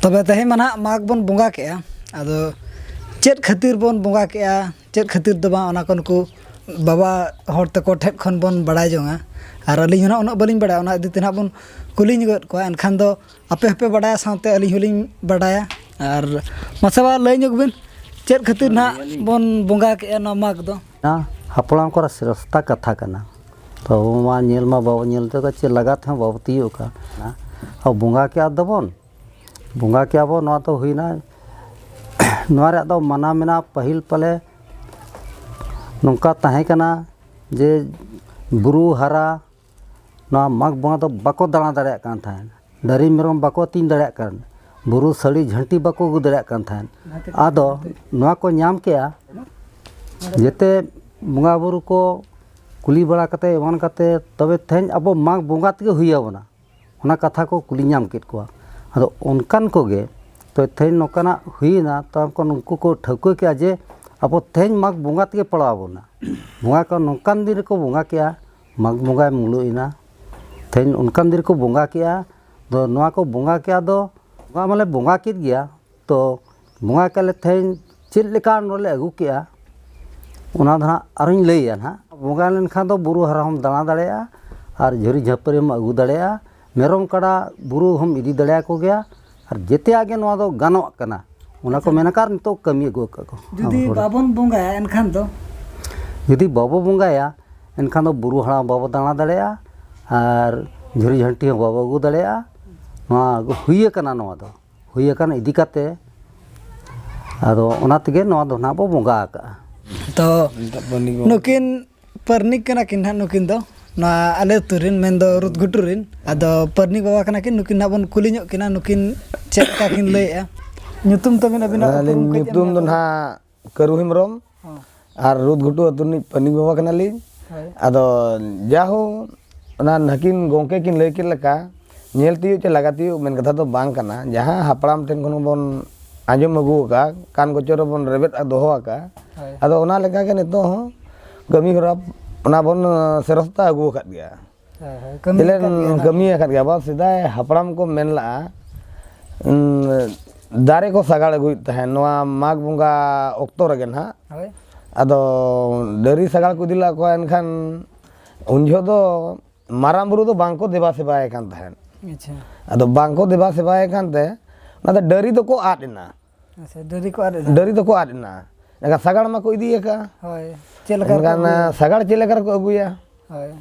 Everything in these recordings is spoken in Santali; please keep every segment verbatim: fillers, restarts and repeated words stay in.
ᱛᱚᱵᱮ ᱛᱮᱦᱮᱧ ᱢᱟ ᱱᱟᱦᱟᱜ ᱢᱟᱜᱽ ᱵᱚᱱ ᱵᱚᱸᱜᱟ ᱠᱮᱜᱼᱟ, ᱟᱫᱚ ᱪᱮᱫ ᱠᱷᱟᱹᱛᱤᱨ ᱵᱚᱱ ᱵᱚᱸᱜᱟ ᱠᱮᱜᱼᱟ, ᱪᱮᱫ ᱠᱷᱟᱹᱛᱤᱨ ᱫᱚ ᱵᱟᱝ, ᱚᱱᱟ ᱠᱚ ᱱᱩᱠᱩ ᱵᱟᱵᱟ ᱦᱚᱲ ᱛᱟᱠᱚ ᱴᱷᱮᱱ ᱠᱷᱚᱱ ᱵᱚᱱ ᱵᱟᱲᱟᱭ ᱡᱚᱝᱟ᱾ ᱟᱨ ᱟᱹᱞᱤᱧ ᱦᱚᱸ ᱱᱟᱦᱟᱜ ᱩᱱᱟᱹᱜ ᱵᱟᱹᱞᱤᱧ ᱵᱟᱲᱟᱭᱟ, ᱚᱱᱟ ᱤᱫᱤ ᱛᱮ ᱱᱟᱦᱟᱜ ᱵᱚᱱ ᱠᱩᱞᱤ ᱧᱚᱜᱮᱫ ᱠᱚᱣᱟ᱾ ᱮᱱᱠᱷᱟᱱ ᱫᱚ ᱟᱯᱮ ᱦᱚᱸᱯᱮ ᱵᱟᱲᱟᱭᱟ, ᱥᱟᱶᱛᱮ ᱟᱹᱞᱤᱧ ᱦᱚᱸᱞᱤᱧ ᱵᱟᱲᱟᱭᱟ᱾ ᱟᱨ ᱢᱟᱥᱮ ᱵᱟ, ᱞᱟᱹᱭ ᱧᱚᱜ ᱵᱤᱱ, ᱪᱮᱫ ᱠᱷᱟᱹᱛᱤᱨ ᱱᱟᱦᱟᱜ ᱵᱚᱱ ᱵᱚᱸᱜᱟ ᱠᱮᱜᱼᱟ ᱱᱚᱣᱟ ᱢᱟᱜᱽ ᱫᱚ? ᱦᱟᱯᱲᱟᱢ ᱠᱚᱣᱟᱜ ᱥᱨᱮᱥᱛᱟ ᱠᱟᱛᱷᱟ ᱠᱟᱱᱟ᱾ ᱛᱚ ᱟᱵᱚ ᱢᱟ ᱧᱮᱞ ᱢᱟ ᱵᱟᱵᱚ ᱧᱮᱞ ᱛᱤᱭᱳᱜ ᱠᱟᱫ, ᱪᱮᱫ ᱞᱟᱜᱟ ᱛᱮᱦᱚᱸ ᱵᱟᱵᱚ ᱛᱤᱭᱳᱜ ᱠᱟᱜ᱾ ᱟᱵᱚ ᱵᱚᱸᱜᱟ ᱠᱮᱜᱼᱟ ᱫᱚᱵᱚᱱ, ᱵᱚᱸᱜᱟ ᱠᱮᱜᱼᱟ ᱵᱚ, ᱱᱚᱣᱟ ᱫᱚ ᱦᱩᱭᱱᱟ᱾ ᱱᱚᱣᱟ ᱨᱮᱭᱟᱜ ᱫᱚ ᱢᱟᱱᱟ ᱢᱮᱱᱟᱜᱼᱟ, ᱯᱟᱹᱦᱤᱞ ᱯᱟᱞᱮ ᱱᱚᱝᱠᱟ ᱛᱟᱦᱮᱸ ᱠᱟᱱᱟ ᱡᱮ ᱵᱩᱨᱩ ᱦᱟᱨᱟ, ᱱᱚᱣᱟ ᱢᱟᱜᱽ ᱵᱚᱸᱜᱟ ᱫᱚ ᱵᱟᱠᱚ ᱫᱟᱬᱟ ᱫᱟᱲᱮᱭᱟᱜ ᱠᱟᱱ ᱛᱟᱦᱮᱸᱫ, ᱰᱟᱹᱨᱤ ᱢᱮᱨᱚᱢ ᱵᱟᱠᱚ ᱟᱹᱛᱤᱧ ᱫᱟᱲᱮᱭᱟᱜ ᱠᱟᱱ, ᱵᱩᱨᱩ ᱥᱟᱹᱲᱤ ᱡᱷᱟᱹᱱᱴᱤ ᱵᱟᱠᱚ ᱟᱹᱜᱩ ᱫᱟᱲᱮᱭᱟᱜ ᱠᱟᱱ ᱛᱟᱦᱮᱸᱫ᱾ ᱟᱫᱚ ᱱᱚᱣᱟ ᱠᱚ ᱧᱟᱢ ᱠᱮᱜᱼᱟ, ᱡᱮᱛᱮ ᱵᱚᱸᱜᱟ ᱵᱩᱨᱩ ᱠᱚ ᱠᱩᱞᱤ ᱵᱟᱲᱟ ᱠᱟᱛᱮ, ᱮᱢᱟᱱ ᱠᱟᱛᱮ, ᱛᱚᱵᱮ ᱛᱮᱦᱮᱧ ᱟᱵᱚ ᱢᱟᱜᱽ ᱵᱚᱸᱜᱟ ᱛᱮᱜᱮ ᱦᱩᱭ ᱟᱵᱚᱱᱟ᱾ ᱚᱱᱟ ᱠᱟᱛᱷᱟ ᱠᱚ ᱠᱩᱞᱤ ᱧᱟᱢ ᱠᱮᱫ ᱠᱚᱣᱟ᱾ ᱟᱫᱚ ᱚᱱᱠᱟᱱ ᱠᱚᱜᱮ ᱛᱚ ᱛᱮᱦᱮᱧ ᱱᱚᱝᱠᱟᱱᱟᱜ ᱦᱩᱭᱮᱱᱟ, ᱛᱟᱭᱚᱢ ᱠᱚ ᱱᱩᱠᱩ ᱠᱚ ᱴᱷᱟᱹᱣᱠᱟᱹ ᱠᱮᱜᱼᱟ ᱡᱮ ᱟᱵᱚ ᱛᱮᱦᱮᱧ ᱢᱟᱜᱽ ᱵᱚᱸᱜᱟ ᱛᱮᱜᱮ ᱯᱟᱲᱟᱣ ᱟᱵᱚᱱᱟ᱾ ᱵᱚᱸᱜᱟ ᱠᱚ ᱱᱚᱝᱠᱟᱱ ᱫᱤᱱ ᱨᱮᱠᱚ ᱵᱚᱸᱜᱟ ᱠᱮᱜᱼᱟ, ᱢᱟᱜᱽ ᱵᱚᱸᱜᱟᱭ ᱢᱩᱞᱩᱜ ᱮᱱᱟ᱾ ᱛᱮᱦᱮᱧ ᱚᱱᱠᱟᱱ ᱫᱤᱱ ᱨᱮᱠᱚ ᱵᱚᱸᱜᱟ ᱠᱮᱜᱼᱟ᱾ ᱫᱚ ᱱᱚᱣᱟ ᱠᱚ ᱵᱚᱸᱜᱟ ᱠᱮᱜᱼᱟ, ᱫᱚ ᱵᱚᱸᱜᱟ ᱢᱟᱞᱮ ᱵᱚᱸᱜᱟ ᱠᱮᱫ ᱜᱮᱭᱟ, ᱛᱚ ᱵᱚᱸᱜᱟ ᱠᱮᱜᱼᱟ ᱞᱮ, ᱛᱮᱦᱮᱧ ᱪᱮᱫ ᱞᱮᱠᱟ ᱱᱚᱰᱮ ᱞᱮ ᱟᱹᱜᱩ ᱠᱮᱜᱼᱟ, ᱚᱱᱟ ᱫᱚ ᱦᱟᱸᱜ ᱟᱨᱚᱧ ᱞᱟᱹᱭᱟ ᱦᱟᱸᱜ᱾ ᱵᱚᱸᱜᱟ ᱞᱮᱱᱠᱷᱟᱱ ᱫᱚ ᱵᱩᱨᱩ ᱦᱟᱨᱟ ᱦᱚᱸᱢ ᱫᱟᱬᱟ ᱫᱟᱲᱮᱭᱟᱜᱼᱟ, ᱟᱨ ᱡᱷᱩᱨᱤ ᱡᱷᱟᱹᱯᱟᱹᱨᱤ ᱦᱚᱸᱢ ᱟᱹᱜᱩ ᱫᱟᱲᱮᱭᱟᱜᱼᱟ, ᱢᱮᱨᱚᱢ ᱠᱟᱰᱟ ᱵᱩᱨᱩ ᱦᱚᱸᱢ ᱤᱫᱤ ᱫᱟᱲᱮᱭᱟᱠᱚ ᱜᱮᱭᱟ, ᱟᱨ ᱡᱮᱛᱮᱭᱟᱜ ᱜᱮ ᱱᱚᱣᱟ ᱫᱚ ᱜᱟᱱᱚᱜ ᱠᱟᱱᱟ᱾ ᱚᱱᱟ ᱠᱚ ᱟᱪᱪᱷᱟ᱾ ᱢᱮᱱ ᱟᱠᱟᱫ, ᱱᱤᱛᱚᱜ ᱠᱟᱹᱢᱤ ᱟᱹᱜᱩ ᱟᱠᱟᱫ ᱠᱚ᱾ ᱡᱩᱫᱤ ᱦᱚᱲ᱾ ᱵᱟᱵᱚᱱ ᱵᱚᱸᱜᱟᱭᱟ, ᱮᱱᱠᱷᱟᱱ ᱫᱚ? ᱡᱩᱫᱤ ᱵᱟᱵᱚ ᱵᱚᱸᱜᱟᱭᱟ, ᱮᱱᱠᱷᱟᱱ ᱫᱚ ᱵᱩᱨᱩ ᱦᱟᱨᱟ ᱵᱟᱵᱚ ᱫᱟᱬᱟ ᱫᱟᱲᱮᱭᱟᱜᱼᱟ, ᱟᱨ ᱡᱷᱩᱨᱤ ᱡᱷᱟᱹᱱᱴᱤ ᱦᱚᱸ ᱵᱟᱵᱚ ᱟᱹᱜᱩ ᱫᱟᱲᱮᱭᱟᱜᱼᱟ᱾ ᱱᱚᱣᱟ ᱦᱩᱭ ᱟᱠᱟᱱᱟ, ᱱᱚᱣᱟ ᱫᱚ ᱦᱩᱭ ᱟᱠᱟᱱ ᱤᱫᱤ ᱠᱟᱛᱮ, ᱟᱫᱚ ᱚᱱᱟ ᱛᱮᱜᱮ ᱱᱚᱣᱟ ᱫᱚ ᱱᱟᱦᱟᱜ ᱵᱚ ᱵᱚᱸᱜᱟ ᱟᱠᱟᱜᱼᱟ᱾ ᱛᱚ ᱱᱩᱠᱤᱱ ᱯᱟᱨᱱᱤᱠ ᱠᱟᱱᱟ ᱠᱤᱱ ᱱᱟᱦᱟᱜ, ᱱᱩᱠᱤᱱ ᱫᱚ ᱱᱚᱣᱟ ᱟᱞᱮ ᱟᱹᱛᱩ ᱨᱮᱱ, ᱢᱮᱱᱫᱚ ᱨᱩᱫᱽ ᱜᱷᱩᱴᱩ ᱨᱮᱱ᱾ ᱟᱫᱚ ᱯᱟᱨᱱᱤᱠ ᱵᱟᱵᱟ ᱠᱟᱱᱟ ᱠᱤᱱ, ᱱᱩᱠᱤᱱ ᱱᱟᱦᱟᱜ ᱵᱚᱱ ᱠᱩᱞᱤ ᱧᱚᱜ ᱠᱤᱱᱟ, ᱱᱩᱠᱤᱱ ᱪᱮᱫ ᱞᱮᱠᱟ ᱠᱤᱱ ᱞᱟᱹᱭᱮᱜᱼᱟ᱾ ᱧᱩᱛᱩᱢ ᱛᱟᱵᱤᱱ ᱟᱹᱵᱤᱱᱟᱜ? ᱟᱹᱞᱤᱧ ᱩᱯᱨᱩᱢ ᱠᱟᱹᱡ ᱧᱩᱛᱩᱢ ᱮᱢ ᱫᱚ ᱞᱟᱹᱭ ᱱᱟᱦᱟᱜ ᱠᱟᱹᱨᱩ ᱦᱮᱢᱵᱨᱚᱢ᱾ ᱦᱚᱸ᱾ ᱟᱨ ᱨᱩᱫᱽ ᱜᱷᱩᱴᱩ ᱟᱹᱛᱩ ᱨᱤᱱᱤᱡ ᱯᱟᱹᱱᱤᱠ ᱵᱟᱵᱟ ᱠᱟᱱᱟᱞᱤᱧ᱾ ᱦᱳᱭ᱾ ᱟᱫᱚ ᱡᱟᱦᱳ, ᱚᱱᱟ ᱱᱟᱹᱠᱤᱱ ᱜᱚᱢᱠᱮ ᱠᱤᱱ ᱞᱟᱹᱭ ᱠᱮᱫ ᱞᱮᱠᱟ, ᱧᱮᱞ ᱛᱤᱭᱳᱜ ᱪᱮ ᱞᱟᱜᱟ ᱛᱤᱭᱳᱜ ᱢᱮᱱ ᱠᱟᱛᱷᱟ ᱫᱚ ᱵᱟᱝ ᱠᱟᱱᱟ᱾ ᱡᱟᱦᱟᱸ ᱦᱟᱯᱲᱟᱢ ᱴᱷᱮᱱ ᱠᱷᱚᱱ ᱵᱚᱱ ᱟᱸᱡᱚᱢ ᱟᱹᱜᱩ ᱟᱠᱟᱫ, ᱠᱟᱱ ᱜᱚᱪᱚ ᱨᱮᱵᱚᱱ ᱨᱮᱵᱮᱫ ᱫᱚᱦᱚ ᱟᱠᱟᱫ, ᱦᱳᱭ᱾ ᱟᱫᱚ ᱚᱱᱟ ᱞᱮᱠᱟᱜᱮ ᱱᱤᱛᱚᱜ ᱦᱚᱸ ᱠᱟᱹᱢᱤ ᱦᱚᱨᱟ ᱚᱱᱟ ᱵᱚᱱ, ᱥᱮᱨᱚᱥᱛᱟ ᱟᱹᱜᱩ ᱟᱠᱟᱫ ᱜᱮᱭᱟ᱾ ᱦᱳᱭ, ᱦᱳᱭ, ᱠᱟᱹᱢᱤ ᱡᱮᱞᱮ ᱟᱠᱟᱫ ᱜᱮᱭᱟ ᱱᱟᱦᱟᱜ᱾ ᱠᱟᱹᱢᱤ ᱟᱠᱟᱫ ᱜᱮᱭᱟ ᱵᱚᱱ᱾ ᱥᱮᱫᱟᱭ ᱦᱟᱯᱲᱟᱢ ᱠᱚ ᱢᱮᱱ ᱞᱟᱜᱼᱟ, ᱩᱸ, ᱫᱟᱨᱮ ᱠᱚ ᱥᱟᱜᱟᱲ ᱟᱹᱜᱩᱭᱮᱫ ᱛᱟᱦᱮᱸᱫ ᱱᱚᱣᱟ ᱢᱟᱜᱽ ᱵᱚᱸᱜᱟ ᱚᱠᱛᱚ ᱨᱮᱜᱮ ᱱᱟᱦᱟᱜ᱾ ᱦᱳᱭ᱾ ᱟᱫᱚ ᱰᱟᱹᱨᱤ ᱥᱟᱜᱟᱲ ᱠᱚ ᱤᱫᱤ ᱞᱮᱫ ᱠᱚᱣᱟ, ᱮᱱᱠᱷᱟᱱ ᱩᱱ ᱡᱚᱦᱚᱜ ᱫᱚ ᱢᱟᱨᱟᱝ ᱵᱩᱨᱩ ᱫᱚ ᱵᱟᱝ ᱠᱚ ᱫᱮᱵᱟ ᱥᱮᱵᱟᱭᱮ ᱠᱟᱱ ᱛᱟᱦᱮᱸᱫ᱾ ᱟᱪᱪᱷᱟ᱾ ᱟᱫᱚ ᱵᱟᱝ ᱠᱚ ᱫᱮᱵᱟ ᱥᱮᱵᱟᱭᱮ ᱠᱟᱱᱛᱮ ᱚᱱᱟ ᱫᱚ ᱰᱟᱹᱨᱤ ᱫᱚᱠᱚ ᱟᱫ ᱮᱱᱟ᱾ ᱟᱪᱪᱷᱟ, ᱰᱟᱹᱨᱤ ᱠᱚ ᱟᱫ ᱮᱫᱟ᱾ ᱰᱟᱹᱨᱤ ᱫᱚᱠᱚ ᱟᱫ ᱮᱱᱟ, ᱮᱱᱠᱷᱟᱱ ᱥᱟᱜᱟᱲ ᱢᱟᱠᱚ ᱤᱫᱤ ᱟᱠᱟᱫᱼᱟ᱾ ᱦᱳᱭ, ᱪᱮᱫ ᱞᱮᱠᱟ ᱨᱮᱠᱚ ᱮᱱᱠᱷᱟᱱ ᱟᱹᱜᱩᱭᱟ? ᱥᱟᱜᱟᱲ ᱪᱮᱫ ᱞᱮᱠᱟ ᱨᱮᱠᱚ ᱟᱹᱜᱩᱭᱟ? ᱦᱳᱭ᱾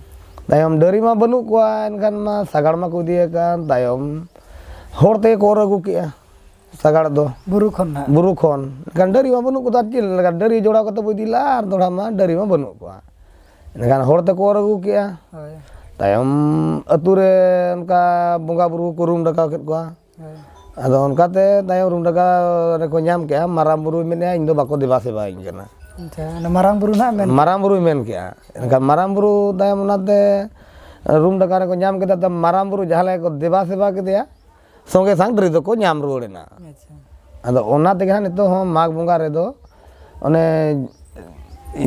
ᱛᱟᱭᱚᱢ ᱰᱟᱹᱨᱤ ᱢᱟ ᱵᱟᱹᱱᱩᱜ ᱠᱚᱣᱟ, ᱮᱱᱠᱷᱟᱱ ᱢᱟ ᱥᱟᱜᱟᱲ ᱢᱟᱠᱚ ᱤᱫᱤ ᱟᱠᱟᱫ, ᱛᱟᱭᱚᱢ ᱦᱚᱲ ᱛᱮᱜᱮ ᱠᱚ ᱚᱨ ᱟᱹᱜᱩ ᱠᱮᱜᱼᱟ ᱥᱟᱜᱟᱲ ᱫᱚ᱾ ᱵᱩᱨᱩ ᱠᱷᱚᱱ ᱱᱟᱦᱟᱜ? ᱵᱩᱨᱩ ᱠᱷᱚᱱ᱾ ᱮᱱᱠᱷᱟᱱ ᱰᱟᱹᱨᱤ ᱢᱟ ᱵᱟᱹᱱᱩᱜ ᱠᱚᱫᱟ, ᱪᱮᱫ ᱞᱮᱠᱟ ᱰᱟᱹᱨᱤ ᱡᱚᱲᱟᱣ ᱠᱟᱛᱮ ᱵᱚ ᱤᱫᱤ ᱞᱮᱫᱼᱟ, ᱟᱨ ᱫᱚᱦᱲᱟ ᱢᱟ ᱰᱟᱹᱨᱤ ᱢᱟ ᱵᱟᱹᱱᱩᱜ ᱠᱚᱣᱟ᱾ ᱮᱱᱠᱷᱟᱱ ᱦᱚᱲ ᱛᱮᱠᱚ ᱚᱨ ᱟᱹᱜᱩ ᱠᱮᱜᱼᱟ᱾ ᱦᱳᱭ᱾ ᱛᱟᱭᱚᱢ ᱟᱹᱛᱩ ᱨᱮ ᱚᱱᱠᱟ ᱵᱚᱸᱜᱟ ᱵᱩᱨᱩ ᱠᱚ ᱨᱩᱢ ᱰᱟᱠᱟᱣ ᱠᱮᱫ ᱠᱚᱣᱟ᱾ ᱦᱳᱭ᱾ ᱟᱫᱚ ᱚᱱᱠᱟᱛᱮ ᱛᱟᱭᱚᱢ ᱨᱩᱢ ᱰᱟᱠᱟᱣ ᱨᱮᱠᱚ ᱧᱟᱢ ᱠᱮᱜᱼᱟ, ᱢᱟᱨᱟᱝ ᱵᱩᱨᱩᱭ ᱢᱮᱱᱮᱜᱼᱟ, "ᱤᱧ ᱫᱚ ᱵᱟᱠᱚ ᱫᱮᱵᱟ ᱥᱮᱵᱟᱧ ᱠᱟᱱᱟ᱾" ᱟᱪᱪᱷᱟ, ᱚᱱᱟ ᱢᱟᱨᱟᱝ ᱵᱩᱨᱩ ᱱᱟᱦᱟᱜ ᱢᱮᱱ ᱢᱟᱨᱟᱝ ᱵᱩᱨᱩᱭ ᱢᱮᱱ ᱠᱮᱜᱼᱟ᱾ ᱮᱱᱠᱷᱟᱱ ᱢᱟᱨᱟᱝ ᱵᱩᱨᱩ ᱛᱟᱭᱚᱢ ᱚᱱᱟᱛᱮ ᱨᱩᱢ ᱰᱟᱠᱟᱣ ᱨᱮᱠᱚ ᱧᱟᱢ ᱠᱮᱫᱟ, ᱛᱚ ᱢᱟᱨᱟᱝ ᱵᱩᱨᱩ ᱡᱟᱦᱟᱸ ᱞᱮᱠᱟ ᱠᱚ ᱫᱮᱵᱟ ᱥᱮᱵᱟ ᱠᱮᱫᱮᱭᱟ, ᱥᱚᱸᱜᱮ ᱥᱟᱝ ᱰᱟᱹᱨᱤ ᱫᱚᱠᱚ ᱧᱟᱢ ᱨᱩᱣᱟᱹᱲ ᱮᱱᱟ᱾ ᱟᱪᱪᱷᱟ᱾ ᱟᱫᱚ ᱚᱱᱟ ᱛᱮᱜᱮ ᱦᱟᱸᱜ ᱱᱤᱛᱚᱜ ᱦᱚᱸ ᱢᱟᱜᱽ ᱵᱚᱸᱜᱟ ᱨᱮᱫᱚ ᱚᱱᱮ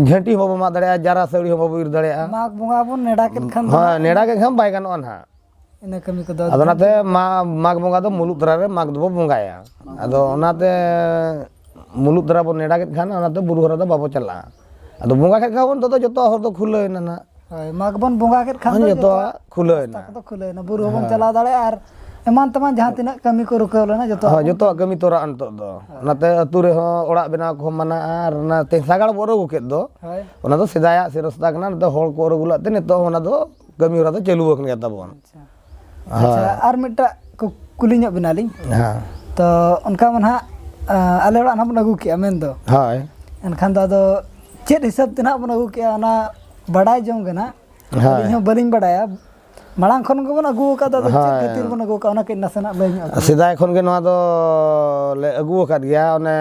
ᱡᱷᱟᱹᱱᱴᱤ ᱦᱚᱸ ᱵᱟᱵᱚ ᱢᱟᱜ ᱫᱟᱲᱮᱭᱟᱜᱼᱟ, ᱡᱟᱨᱟ ᱥᱟᱹᱲᱤ ᱦᱚᱸ ᱵᱟᱵᱚ ᱤᱨ ᱫᱟᱲᱮᱭᱟᱜᱼᱟ᱾ ᱢᱟᱜᱽ ᱵᱚᱸᱜᱟ ᱵᱚᱱ ᱱᱮᱰᱟ ᱠᱮᱫ ᱠᱷᱟᱱ ᱫᱚ ᱦᱳᱭ, ᱦᱟᱸᱜ ᱱᱮᱰᱟ ᱠᱮᱫ ᱠᱷᱟᱱ ᱵᱟᱭ ᱜᱟᱱᱚᱜᱼᱟ ᱱᱟᱦᱟᱜ᱾ ᱤᱱᱟᱹ ᱠᱟᱹᱢᱤ ᱠᱚᱫᱚ ᱟᱫᱚ ᱚᱱᱟᱛᱮ ᱢᱟ-, ᱢᱟᱜᱽ ᱵᱚᱸᱜᱟ ᱫᱚ ᱢᱩᱞᱩᱜ ᱫᱷᱟᱨᱟ ᱨᱮ ᱢᱟᱜᱽ ᱫᱚᱵᱚ ᱵᱚᱸᱜᱟᱭᱟ᱾ ᱟᱫᱚ ᱚᱱᱟᱛᱮ ᱢᱩᱞᱩᱜ ᱫᱷᱟᱨᱟ ᱵᱚ ᱱᱮᱰᱟ ᱠᱮᱫ ᱠᱷᱟᱱ ᱚᱱᱟᱛᱮ ᱵᱩᱨᱩ ᱦᱚᱨᱟ ᱫᱚ ᱵᱟᱵᱚ ᱪᱟᱞᱟᱜᱼᱟ᱾ ᱟᱫᱚ ᱵᱚᱸᱜᱟ ᱠᱮᱫ ᱠᱷᱟᱱ ᱵᱚᱱ, ᱱᱤᱛᱚᱜ ᱫᱚ ᱡᱚᱛᱚ ᱦᱚᱨ ᱫᱚ ᱠᱷᱩᱞᱟᱹᱣ ᱮᱱᱟ ᱱᱟᱦᱟᱜ᱾ ᱦᱳᱭ, ᱢᱟᱜᱽ ᱵᱚᱱ ᱵᱚᱸᱜᱟ ᱠᱮᱫ ᱠᱷᱟᱱ ᱫᱚ ᱡᱚᱛᱚᱣᱟᱜ ᱡᱚᱛᱚᱣᱟᱜ ᱠᱷᱩᱞᱟᱹᱣ ᱨᱟᱥᱛᱟ ᱮᱱᱟ᱾ ᱠᱚᱫᱚ ᱠᱷᱩᱞᱟᱹᱣ ᱮᱱᱟ, ᱵᱩᱨᱩ ᱦᱚᱸᱵᱚᱱ ᱦᱮᱸ᱾ ᱪᱟᱞᱟᱣ ᱫᱟᱲᱮᱭᱟᱜᱼᱟ ᱟᱨ ᱮᱢᱟᱱ ᱛᱮᱢᱟᱱ ᱡᱟᱦᱟᱸ ᱛᱤᱱᱟᱹᱜ ᱠᱟᱹᱢᱤ ᱠᱚ ᱨᱩᱠᱟᱹᱣ ᱞᱮᱱᱟ, ᱡᱚᱛᱚᱣᱟᱜ ᱦᱳᱭ, ᱵᱚᱱ ᱡᱚᱛᱚᱣᱟᱜ ᱠᱟᱹᱢᱤ ᱛᱚᱨᱟᱜᱼᱟ ᱱᱤᱛᱚᱜ ᱫᱚ᱾ ᱦᱳᱭ᱾ ᱚᱱᱟᱛᱮ ᱟᱹᱛᱩ ᱨᱮᱦᱚᱸ ᱚᱲᱟᱜ ᱵᱮᱱᱟᱣ ᱠᱚᱦᱚᱸ ᱢᱟᱱᱟᱜᱼᱟ, ᱟᱨ ᱚᱱᱟ ᱛᱮ ᱥᱟᱜᱟᱲ ᱵᱚ ᱟᱹᱜᱩ ᱠᱮᱫ ᱫᱚ, ᱦᱳᱭ᱾ ᱚᱱᱟ ᱫᱚ ᱥᱮᱫᱟᱭᱟᱜ ᱥᱮ ᱨᱟᱥᱛᱟ ᱠᱟᱱᱟ, ᱱᱤᱛᱚᱜ ᱦᱚᱲ ᱠᱚ ᱟᱹᱨᱩ ᱞᱟᱜ ᱛᱮ ᱱᱤᱛᱚᱜ ᱦᱚᱸ ᱚᱱᱟ ᱫᱚ ᱠᱟᱹᱢᱤ ᱦᱚᱨᱟ ᱫᱚ ᱪᱟᱹᱞᱩ ᱟᱠᱟᱱ ᱜᱮᱭᱟ ᱛᱟᱵᱚᱱ᱾ ᱟᱪᱪᱷᱟ᱾ ᱦᱳᱭ᱾ ᱟᱪᱪᱷᱟ, ᱟᱨ ᱢᱤᱫᱴᱟᱜ ᱠᱩ-, ᱠᱩᱞᱤ ᱧᱚᱜ ᱵᱮᱱᱟᱞᱤᱧ᱾ ᱦᱮᱸ᱾ ᱛᱚ, ᱚᱱᱠᱟ ᱢᱟ ᱱᱟᱦᱟᱜ, ᱟ, ᱟᱞᱮ ᱚᱲᱟᱜ ᱱᱟᱦᱟᱜ ᱵᱚᱱ ᱟᱹᱜᱩ ᱠᱮᱜᱼᱟ ᱢᱮᱱ ᱫᱚ᱾ ᱦᱳᱭ᱾ ᱮᱱᱠᱷᱟᱱ ᱫᱚ ᱟᱫᱚ ᱪᱮᱫ ᱦᱤᱥᱟᱹᱵ ᱛᱮ ᱱᱟᱦᱟᱜ ᱵᱚᱱ ᱟᱹᱜᱩ ᱠᱮᱜᱼᱟ, ᱚᱱᱟ ᱵᱟᱰᱟᱭ ᱡᱚᱝ ᱜᱮ ᱱᱟᱦᱟᱜ᱾ ᱦᱳᱭ᱾ ᱟᱹᱞᱤᱧ ᱦᱚᱸ ᱵᱟᱹᱞᱤᱧ ᱵᱟᱰᱟᱭᱟ᱾ ᱢᱟᱲᱟᱝ ᱠᱷᱚᱱ ᱜᱮᱵᱚᱱ ᱟᱹᱜᱩ ᱟᱠᱟᱫᱟ, ᱟᱫᱚ ᱪᱮᱫ ᱦᱳᱭ᱾ ᱠᱷᱟᱹᱛᱤᱨ ᱵᱚᱱ ᱟᱹᱜᱩ ᱟᱠᱟᱫᱟ, ᱚᱱᱟ ᱠᱟᱹᱡ ᱱᱟᱥᱮᱱᱟᱜ ᱞᱟᱹᱭ ᱧᱚᱜ ᱟᱹᱞᱤᱧ᱾ ᱥᱮᱫᱟᱭ ᱠᱷᱚᱱ ᱜᱮ ᱱᱚᱣᱟ ᱫᱚ ᱞᱮ ᱟᱹᱜᱩ ᱟᱠᱟᱫ ᱜᱮᱭᱟ, ᱚᱱᱮ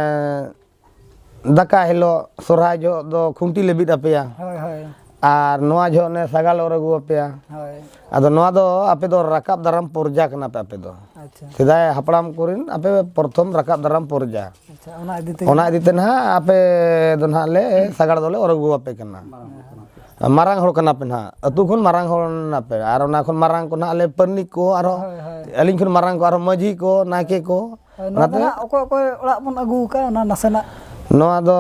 ᱫᱟᱠᱟ ᱦᱤᱞᱳᱜ ᱥᱚᱨᱦᱟᱭ ᱡᱚᱦᱚᱜ ᱫᱚ ᱠᱷᱩᱱᱴᱤ ᱞᱮ ᱵᱤᱫ ᱟᱯᱮᱭᱟ᱾ ᱦᱳᱭ, ᱦᱳᱭ᱾ ᱟᱨ ᱱᱚᱣᱟ ᱡᱚᱦᱚᱜ ᱚᱱᱮ ᱥᱟᱜᱟᱲ ᱞᱮ ᱚᱨ ᱟᱹᱜᱩ ᱟᱯᱮᱭᱟ᱾ ᱦᱳᱭ᱾ ᱟᱫᱚ ᱱᱚᱣᱟ ᱫᱚ ᱟᱯᱮ ᱫᱚ ᱨᱟᱠᱟᱵ ᱫᱟᱨᱟᱢ ᱯᱚᱨᱡᱟ ᱠᱟᱱᱟ ᱯᱮ ᱟᱯᱮ ᱫᱚ᱾ ᱟᱪᱪᱷᱟ᱾ ᱥᱮᱫᱟᱭ ᱦᱟᱯᱲᱟᱢ ᱠᱚᱨᱮᱱ ᱟᱯᱮ ᱯᱨᱚᱛᱷᱚᱢ ᱨᱟᱠᱟᱵ ᱫᱟᱨᱟᱢ ᱯᱚᱨᱡᱟ᱾ ᱟᱪᱪᱷᱟ, ᱚᱱᱟ ᱤᱫᱤ ᱛᱮᱜᱮ᱾ ᱚᱱᱟ ᱤᱫᱤ ᱛᱮ ᱱᱟᱦᱟᱜ ᱟᱯᱮ ᱫᱚ ᱱᱟᱦᱟᱜ ᱞᱮ ᱥᱟᱜᱟᱲ ᱫᱚᱞᱮ ᱚᱨ ᱟᱹᱜᱩ ᱟᱯᱮ ᱠᱟᱱᱟ᱾ ᱢᱟᱨᱟᱝ ᱵᱩᱨᱩ ᱠᱟᱱᱟ ᱯᱮ᱾ ᱢᱟᱨᱟᱝ ᱦᱚᱲ ᱠᱟᱱᱟ ᱯᱮ ᱱᱟᱦᱟᱜ, ᱟᱹᱛᱩ ᱠᱷᱚᱱ ᱢᱟᱨᱟᱝ ᱦᱚᱲ ᱠᱟᱱᱟ ᱯᱮ, ᱟᱨ ᱚᱱᱟ ᱠᱷᱚᱱ ᱢᱟᱨᱟᱝ ᱠᱚ ᱱᱟᱦᱟᱜ ᱞᱮ ᱯᱟᱹᱨᱱᱤᱠ ᱠᱚ, ᱟᱨᱦᱚᱸ ᱦᱳᱭ, ᱦᱳᱭ᱾ ᱟᱹᱞᱤᱧ ᱠᱷᱚᱱ ᱢᱟᱨᱟᱝ ᱠᱚ ᱟᱨᱦᱚᱸ ᱢᱟᱹᱡᱷᱤ ᱠᱚ, ᱱᱟᱭᱠᱮ ᱠᱚ᱾ ᱦᱳᱭ, ᱱᱚᱣᱟ ᱫᱚ ᱚᱱᱟᱛᱮ ᱱᱟᱦᱟᱜ ᱚᱠᱚᱭ ᱚᱠᱚᱭ ᱚᱲᱟᱜ ᱵᱚᱱ ᱟᱹᱜᱩ ᱟᱠᱟᱫ, ᱚᱱᱟ ᱱᱟᱥᱮᱱᱟᱜ᱾ ᱱᱚᱣᱟ ᱫᱚ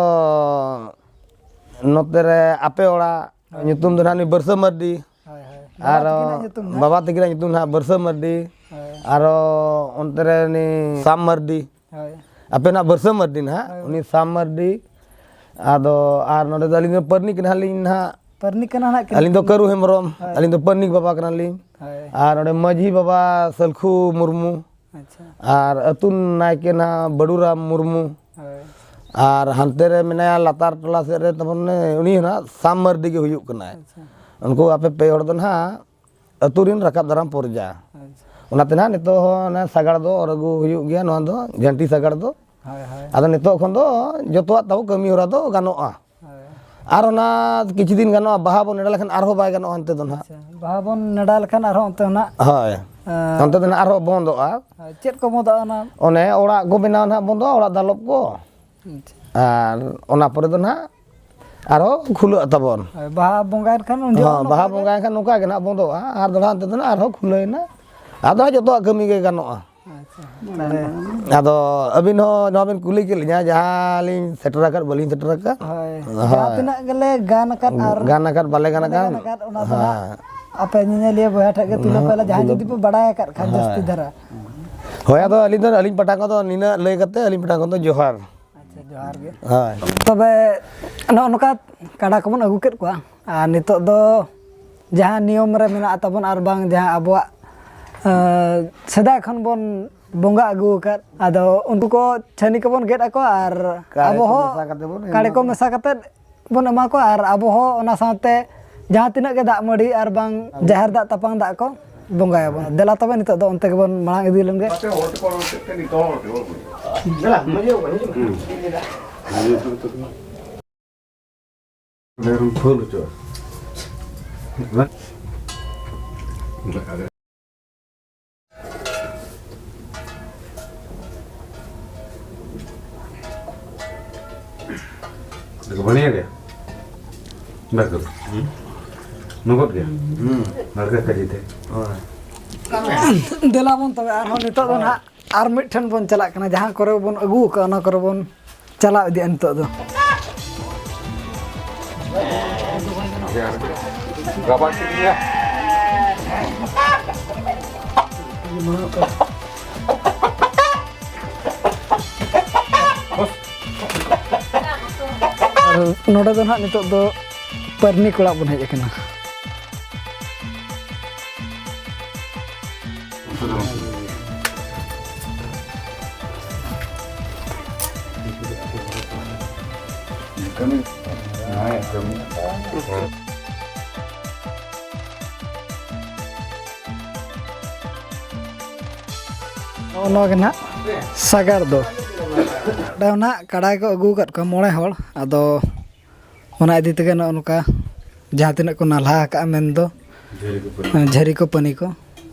ᱱᱚᱛᱮ ᱨᱮ ᱟᱯᱮ ᱚᱲᱟᱜ ᱦᱳᱭ᱾ ᱧᱩᱛᱩᱢ ᱫᱚ ᱱᱟᱦᱟᱜ ᱱᱩᱭ ᱵᱟᱹᱨᱥᱟᱹ ᱢᱟᱹᱨᱰᱤ᱾ ᱦᱳᱭ, ᱦᱳᱭ᱾ ᱟᱨ ᱵᱟᱵᱟ ᱛᱟᱹᱠᱤᱱᱟᱜ ᱧᱩᱛᱩᱢ ᱱᱟᱦᱟᱜ? ᱵᱟᱵᱟ ᱛᱟᱹᱠᱤᱱᱟᱜ ᱧᱩᱛᱩᱢ ᱱᱟᱦᱟᱜ ᱵᱟᱹᱨᱥᱟᱹ ᱢᱟᱹᱨᱰᱤ᱾ ᱦᱳᱭ᱾ ᱟᱨᱚ ᱚᱱᱛᱮ ᱨᱮ ᱩᱱᱤ ᱥᱟᱢ ᱢᱟᱹᱨᱰᱤ᱾ ᱦᱳᱭ᱾ ᱟᱯᱮ ᱱᱟᱦᱟᱜ ᱵᱟᱹᱨᱥᱟᱹ ᱢᱟᱹᱨᱰᱤ ᱱᱟᱦᱟᱜ, ᱦᱳᱭ᱾ ᱩᱱᱤ ᱥᱟᱢ ᱢᱟᱹᱨᱰᱤ᱾ ᱟᱫᱚ ᱟᱨ ᱱᱚᱰᱮ ᱫᱚ ᱟᱹᱞᱤᱧ ᱫᱚ ᱯᱟᱹᱨᱱᱤᱠ ᱱᱟᱦᱟᱜ ᱞᱤᱧ ᱱᱟᱦᱟᱜ᱾ ᱯᱟᱹᱨᱱᱤᱠ ᱠᱟᱱᱟ ᱱᱟᱦᱟᱜ ᱠᱤᱱ᱾ ᱟᱹᱞᱤᱧ ᱫᱚ ᱠᱟᱹᱨᱩ ᱦᱮᱢᱵᱨᱚᱢ, ᱦᱳᱭ᱾ ᱟᱹᱞᱤᱧ ᱫᱚ ᱯᱟᱹᱨᱱᱤᱠ ᱵᱟᱵᱟ ᱠᱟᱱᱟᱞᱤᱧ᱾ ᱦᱳᱭ᱾ ᱟᱨ ᱱᱚᱰᱮ ᱢᱟᱹᱡᱷᱤ ᱵᱟᱵᱟ ᱥᱟᱹᱞᱠᱷᱩ ᱢᱩᱨᱢᱩ᱾ ᱟᱪᱪᱷᱟ᱾ ᱟᱨ ᱟᱹᱛᱩ ᱱᱟᱭᱠᱮ ᱱᱟᱦᱟᱜ ᱵᱟᱹᱰᱩᱨᱟᱢ ᱢᱩᱨᱢᱩ᱾ ᱦᱳᱭ᱾ ᱟᱨ ᱦᱟᱱᱛᱮ ᱨᱮ ᱢᱮᱱᱟᱭᱟ ᱞᱟᱛᱟᱨ ᱴᱚᱞᱟ ᱥᱮᱫ ᱨᱮ ᱛᱟᱵᱚᱱ ᱩᱱᱤ ᱦᱚᱸ ᱱᱟᱦᱟᱜ ᱥᱟᱢ ᱢᱟᱹᱨᱰᱤ ᱜᱮ ᱦᱩᱭᱩᱜ ᱠᱟᱱᱟᱭ᱾ ᱟᱪᱪᱷᱟ᱾ ᱩᱱᱠᱩ ᱟᱯᱮ ᱯᱮ ᱦᱚᱲ ᱫᱚ ᱱᱟᱦᱟᱜ ᱟᱹᱛᱩ ᱨᱮᱱ ᱨᱟᱠᱟᱵ ᱫᱟᱨᱟᱢ ᱯᱚᱨᱡᱟ᱾ ᱟᱪᱪᱷᱟ᱾ ᱚᱱᱟᱛᱮ ᱱᱟᱦᱟᱜ ᱱᱤᱛᱚᱜ ᱦᱚᱸ ᱚᱱᱟ ᱥᱟᱜᱟᱲ ᱫᱚ ᱚᱨ ᱟᱹᱜᱩ ᱦᱩᱭᱩᱜ ᱜᱮᱭᱟ, ᱱᱚᱣᱟ ᱫᱚ ᱡᱷᱟᱹᱱᱴᱤ ᱥᱟᱜᱟᱲ ᱫᱚ᱾ ᱦᱳᱭ, ᱦᱳᱭ᱾ ᱟᱫᱚ ᱱᱤᱛᱚᱜ ᱠᱷᱚᱱ ᱫᱚ ᱡᱚᱛᱚᱣᱟᱜ ᱛᱟᱵᱚ ᱠᱟᱹᱢᱤ ᱦᱚᱨᱟ ᱫᱚ ᱜᱟᱱᱚᱜᱼᱟ᱾ ᱦᱳᱭ᱾ ᱟᱨ ᱚᱱᱟ ᱠᱤᱪᱷᱩ ᱫᱤᱱ ᱜᱟᱱᱚᱜᱼᱟ, ᱵᱟᱦᱟ ᱵᱚᱱ ᱱᱮᱰᱟ ᱞᱮᱠᱷᱟᱱ ᱟᱨᱦᱚᱸ ᱵᱟᱭ ᱜᱟᱱᱚᱜᱼᱟ ᱚᱱᱛᱮ ᱫᱚ ᱱᱟᱦᱟᱜ᱾ ᱟᱪᱪᱷᱟ, ᱵᱟᱦᱟ ᱵᱚᱱ ᱱᱮᱰᱟ ᱞᱮᱠᱷᱟᱱ ᱟᱨᱦᱚᱸ ᱚᱱᱛᱮ ᱱᱟᱜ, ᱦᱳᱭ᱾ ᱮᱸ, ᱚᱱᱛᱮ ᱫᱚ ᱱᱟᱦᱟᱜ ᱟᱨᱦᱚᱸ ᱵᱚᱱᱫᱚᱜᱼᱟ᱾ ᱪᱮᱫ ᱠᱚ ᱵᱚᱱᱫᱚᱜᱼᱟ ᱚᱱᱟ? ᱚᱱᱮ ᱚᱲᱟᱜ ᱠᱚ ᱵᱮᱱᱟᱣ ᱱᱟᱦᱟᱜ ᱵᱚᱱᱫᱚᱜᱼᱟ, ᱚᱲᱟᱜ ᱫᱟᱞᱚᱵ ᱠᱚ᱾ ᱟᱪᱪᱷᱟ᱾ ᱟᱨ ᱚᱱᱟ ᱯᱚᱨᱮ ᱫᱚ ᱱᱟᱦᱟᱜ ᱟᱨᱦᱚᱸ ᱠᱷᱩᱞᱟᱹᱜ ᱛᱟᱵᱚᱱ᱾ ᱦᱳᱭ, ᱵᱟᱦᱟ ᱵᱚᱸᱜᱟᱭᱮᱱ ᱠᱷᱟᱱ ᱩᱱ ᱡᱚᱦᱚᱜ ᱦᱚᱸ, ᱵᱟᱦᱟ ᱱᱚᱝᱠᱟ ᱜᱮ? ᱵᱚᱸᱜᱟᱭᱮᱱ ᱠᱷᱟᱱ ᱱᱚᱝᱠᱟ ᱜᱮ ᱱᱟᱦᱟᱜ ᱵᱚᱱᱫᱚᱜᱼᱟ, ᱟᱨ ᱫᱚᱲᱦᱟ ᱚᱱᱛᱮ ᱫᱚ ᱱᱟᱦᱟᱜ ᱟᱨᱦᱚᱸ ᱠᱷᱩᱞᱟᱹᱣᱮᱱᱟ᱾ ᱟᱫᱚ ᱦᱟᱸᱜ ᱡᱚᱛᱚᱣᱟᱜ ᱠᱟᱹᱢᱤ ᱜᱮ ᱜᱟᱱᱚᱜᱼᱟ᱾ ᱟᱪᱪᱷᱟ, ᱛᱟᱦᱞᱮ ᱟᱫᱚ ᱟᱹᱵᱤᱱ ᱦᱚᱸ ᱱᱚᱣᱟ ᱵᱤᱱ ᱠᱩᱞᱤ ᱠᱮᱫ ᱞᱤᱧᱟ, ᱡᱟᱦᱟᱸ ᱞᱤᱧ ᱥᱮᱴᱮᱨ ᱟᱠᱟᱫ, ᱵᱟᱹᱞᱤᱧ ᱥᱮᱴᱮᱨ ᱟᱠᱟᱫ᱾ ᱦᱳᱭ, ᱦᱳᱭ᱾ ᱡᱟᱦᱟᱸ ᱛᱤᱱᱟᱹᱜ ᱜᱮᱞᱮ ᱜᱟᱱ ᱟᱠᱟᱫ ᱟᱨ ᱜᱟᱱ ᱟᱠᱟᱫ, ᱵᱟᱞᱮ ᱜᱟᱱ ᱵᱟᱞᱮ ᱟᱠᱟᱫ᱾ ᱜᱟᱱ ᱟᱠᱟᱫ, ᱚᱱᱟ ᱫᱚ ᱦᱟᱸᱜ ᱦᱮᱸ᱾ ᱟᱯᱮ ᱧᱮᱧᱮᱞᱤᱭᱟᱹ ᱵᱚᱭᱦᱟ ᱴᱷᱮᱱ ᱜᱮ ᱛᱩᱞᱟᱹᱣ ᱯᱮ, ᱦᱮᱸ, ᱡᱟᱦᱟᱸᱭ ᱛᱩᱞᱟᱹᱣ᱾ ᱡᱩᱫᱤ ᱯᱮ ᱵᱟᱲᱟᱭ ᱟᱠᱟᱫ ᱠᱷᱟᱱ ᱦᱮᱸ᱾ ᱡᱟᱹᱥᱛᱤ ᱫᱷᱟᱨᱟ᱾ ᱦᱳᱭ, ᱟᱫᱚ ᱟᱹᱞᱤᱧ ᱫᱚ, ᱟᱹᱞᱤᱧ ᱯᱟᱦᱴᱟ ᱠᱷᱚᱱ ᱫᱚ ᱱᱤᱱᱟᱹᱜ ᱞᱟᱹᱭ ᱠᱟᱛᱮ ᱟᱹᱞᱤᱧ ᱯᱟᱦᱴᱟ ᱠᱷᱚᱱ ᱫᱚ ᱡᱚᱦᱟᱨ᱾ ᱟᱪᱪᱷᱟ, ᱡᱚᱦᱟᱨ ᱜᱮ᱾ ᱦᱳᱭ᱾ ᱛᱚᱵᱮ ᱱᱚᱜᱼᱚ ᱱᱚᱝᱠᱟ ᱠᱟᱰᱟ ᱠᱚᱵᱚᱱ ᱟᱹᱜᱩ ᱠᱮᱫ ᱠᱚᱣᱟ, ᱟᱨ ᱱᱤᱛᱚᱜ ᱫᱚ ᱡᱟᱦᱟᱸ ᱱᱤᱭᱚᱢ ᱨᱮ ᱢᱮᱱᱟᱜ ᱛᱟᱵᱚᱱ, ᱟᱨ ᱵᱟᱝ ᱡᱟᱦᱟᱸ ᱟᱵᱚᱣᱟᱜ, ᱮᱸ, ᱥᱮᱫᱟᱭ ᱠᱷᱚᱱ ᱵᱚᱱ ᱵᱚᱸᱜᱟ ᱟᱹᱜᱩ ᱟᱠᱟᱫ, ᱟᱫᱚ ᱩᱱᱠᱩ ᱠᱚ ᱪᱷᱟᱹᱱᱤ ᱠᱚᱵᱚᱱ ᱜᱮᱫ ᱟᱠᱚᱣᱟ, ᱟᱨ ᱠᱟᱲᱮ ᱟᱵᱚ ᱠᱚ ᱦᱚᱸ ᱢᱮᱥᱟ ᱠᱟᱛᱮ ᱵᱚᱱ ᱠᱟᱲᱮ ᱮᱢᱟ ᱠᱚ ᱠᱚᱣᱟ᱾ ᱢᱮᱥᱟ ᱠᱟᱛᱮ ᱵᱚᱱ ᱮᱢᱟ ᱠᱚᱣᱟ, ᱟᱨ ᱟᱵᱚ ᱦᱚᱸ ᱚᱱᱟ ᱥᱟᱶᱛᱮ ᱡᱟᱦᱟᱸ ᱛᱤᱱᱟᱹᱜ ᱜᱮ ᱫᱟᱜ ᱢᱟᱹᱰᱤ ᱟᱨ ᱵᱟᱝ ᱡᱟᱦᱮᱨ ᱫᱟᱜ ᱛᱟᱯᱟᱝ ᱫᱟᱜ ᱠᱚ ᱵᱚᱸᱜᱟᱭᱟᱵᱚᱱ᱾ ᱫᱮᱞᱟ ᱛᱚᱵᱮ ᱱᱤᱛᱚᱜ ᱫᱚ ᱚᱱᱛᱮ ᱜᱮᱵᱚᱱ ᱢᱟᱲᱟᱝ ᱤᱫᱤ ᱞᱮᱱ ᱜᱮ᱾ ᱫᱮᱞᱟ, ᱢᱟᱹᱡᱷᱤ ᱵᱟᱵᱟ, ᱦᱤᱡᱩᱜ ᱢᱮ᱾ ᱦᱩᱸ᱾ ᱯᱷᱳᱱ ᱦᱚᱪᱚ᱾ ᱵᱟᱹᱲᱤᱭᱟᱹ ᱜᱮ᱾ ᱵᱟᱨᱜᱟᱹᱞ᱾ ᱱᱚᱜᱚᱫ ᱜᱮ᱾ ᱦᱩᱸ᱾ ᱵᱟᱨᱜᱟᱹᱞ ᱠᱟᱡᱮ ᱛᱮ᱾ ᱦᱳᱭ᱾ ᱫᱮᱞᱟ ᱵᱚᱱ ᱛᱚᱵᱮ ᱟᱨᱦᱚᱸ ᱱᱤᱛᱚᱜ ᱫᱚ ᱱᱟᱦᱟᱜ ᱟᱨ ᱢᱤᱫᱴᱷᱮᱱ ᱵᱚᱱ ᱪᱟᱞᱟᱜ ᱠᱟᱱᱟ, ᱡᱟᱦᱟᱸ ᱠᱚᱨᱮ ᱵᱚᱱ ᱟᱹᱜᱩ ᱟᱠᱟᱫ, ᱚᱱᱟ ᱠᱚᱨᱮ ᱵᱚᱱ ᱪᱟᱞᱟᱣ ᱤᱫᱤᱜᱼᱟ ᱱᱤᱛᱚᱜ ᱫᱚ᱾ ᱜᱟᱵᱟ ᱪᱮᱫ ᱜᱮᱭᱟ? ᱟᱨ ᱱᱚᱰᱮ ᱫᱚ ᱱᱟᱦᱟᱜ ᱱᱤᱛᱚᱜ ᱫᱚ ᱯᱟᱨᱱᱤᱠ ᱚᱲᱟᱜ ᱵᱚᱱ ᱦᱮᱡ ᱟᱠᱟᱱᱟ᱾ ᱱᱚᱜᱼᱚ ᱱᱚᱣᱟ ᱜᱮ ᱱᱟᱦᱟᱜ ᱥᱟᱜᱟᱲ ᱫᱚ᱾ ᱚᱸᱰᱮ ᱦᱚᱸ ᱱᱟᱦᱟᱜ ᱠᱟᱲᱟ ᱜᱮᱠᱚ ᱟᱹᱜᱩ ᱟᱠᱟᱫ ᱠᱚᱣᱟ ᱢᱚᱬᱮ ᱦᱚᱲ, ᱟᱫᱚ ᱚᱱᱟ ᱤᱫᱤ ᱛᱮᱜᱮ ᱱᱚᱜᱼᱚ ᱱᱚᱝᱠᱟ ᱡᱟᱦᱟᱸ ᱛᱤᱱᱟᱹᱜ ᱠᱚ ᱱᱟᱞᱦᱟ ᱟᱠᱟᱫᱼᱟ ᱢᱮᱱᱫᱚ, ᱡᱷᱟᱹᱨᱤ ᱠᱚ ᱯᱟᱹᱱᱤ᱾ ᱡᱷᱟᱹᱨᱤ ᱠᱚ ᱯᱟᱹᱱᱤ ᱠᱚ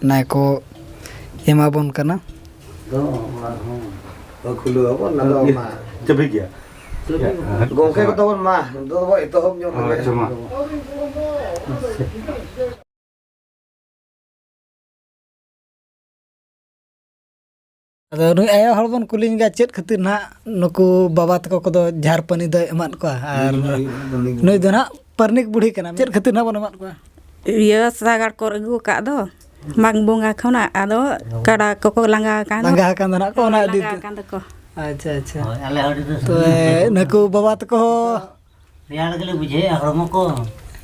ᱱᱟᱭ ᱠᱚ ᱮᱢᱟ ᱵᱚᱱ ᱠᱟᱱᱟ᱾ ᱫᱚ ᱚᱱᱟ ᱦᱚᱸ ᱠᱷᱩᱞᱟᱹᱣ ᱟᱵᱚᱱ, ᱚᱱᱟ ᱫᱚ ᱢᱟ᱾ ᱪᱟᱹᱵᱤ ᱜᱮᱭᱟ᱾ ᱜᱚᱝᱠᱮ ᱠᱚ ᱛᱟᱵᱚᱱ ᱢᱟ, ᱱᱤᱛᱚᱜ ᱫᱚᱵᱚ ᱮᱛᱚᱦᱚᱵ ᱧᱚᱜ ᱞᱮᱜᱮ᱾ ᱟᱪᱪᱷᱟ, ᱢᱟ᱾ ᱟᱫᱚ ᱱᱩᱭ ᱟᱭᱳ ᱦᱚᱲ ᱵᱚᱱ ᱠᱩᱞᱤ ᱧᱚᱜᱟ, ᱪᱮᱫ ᱠᱷᱟᱹᱛᱤᱨ ᱱᱟᱦᱟᱜ ᱱᱩᱠᱩ ᱵᱟᱵᱟ ᱛᱟᱠᱚ ᱠᱚᱫᱚ ᱡᱷᱟᱨ ᱯᱟᱹᱱᱤ ᱫᱚᱭ ᱮᱢᱟᱫ ᱠᱚᱣᱟ? ᱟᱨ ᱱᱩᱭ ᱫᱚ ᱱᱩᱭ ᱫᱚ ᱱᱩᱭ ᱫᱚ ᱱᱟᱦᱟᱜ ᱯᱟᱨᱱᱤᱠ ᱵᱩᱲᱦᱤ ᱠᱟᱱᱟ᱾ ᱪᱮᱫ ᱠᱷᱟᱹᱛᱤᱨ ᱱᱟᱦᱟᱜ ᱵᱚᱱ ᱮᱢᱟᱫ ᱠᱚᱣᱟ? ᱤᱭᱟᱹ, ᱥᱟᱜᱟᱲ ᱠᱚ ᱟᱹᱜᱩ ᱟᱠᱟᱫ ᱫᱚ, ᱢᱟᱜᱽ ᱵᱚᱸᱜᱟ ᱠᱷᱚᱱᱟᱜ, ᱟᱫᱚ ᱠᱟᱰᱟ ᱠᱚᱠᱚ ᱞᱟᱸᱜᱟ ᱟᱠᱟᱱ ᱫᱚ᱾ ᱞᱟᱸᱜᱟ ᱟᱠᱟᱱ ᱫᱚ ᱱᱟᱦᱟᱜ ᱠᱚ, ᱚᱱᱟ ᱤᱫᱤ ᱞᱟᱸᱜᱟ ᱛᱮ᱾ ᱟᱠᱟᱱ ᱫᱚᱠᱚ᱾ ᱟᱪᱪᱷᱟ, ᱟᱪᱪᱷᱟ᱾ ᱦᱳᱭ, ᱟᱞᱮ ᱦᱚᱸ ᱟᱹᱰᱤ ᱨᱟᱹᱥᱠᱟᱹ᱾ ᱛᱚᱵᱮ ᱱᱩᱠᱩ ᱵᱟᱵᱟ ᱛᱟᱠᱚ ᱦᱚᱸ ᱨᱮᱭᱟᱲ ᱜᱮᱞᱮ ᱵᱩᱡᱷᱟᱹᱣᱮᱫᱼᱟ, ᱦᱚᱲᱢᱚ ᱠᱚ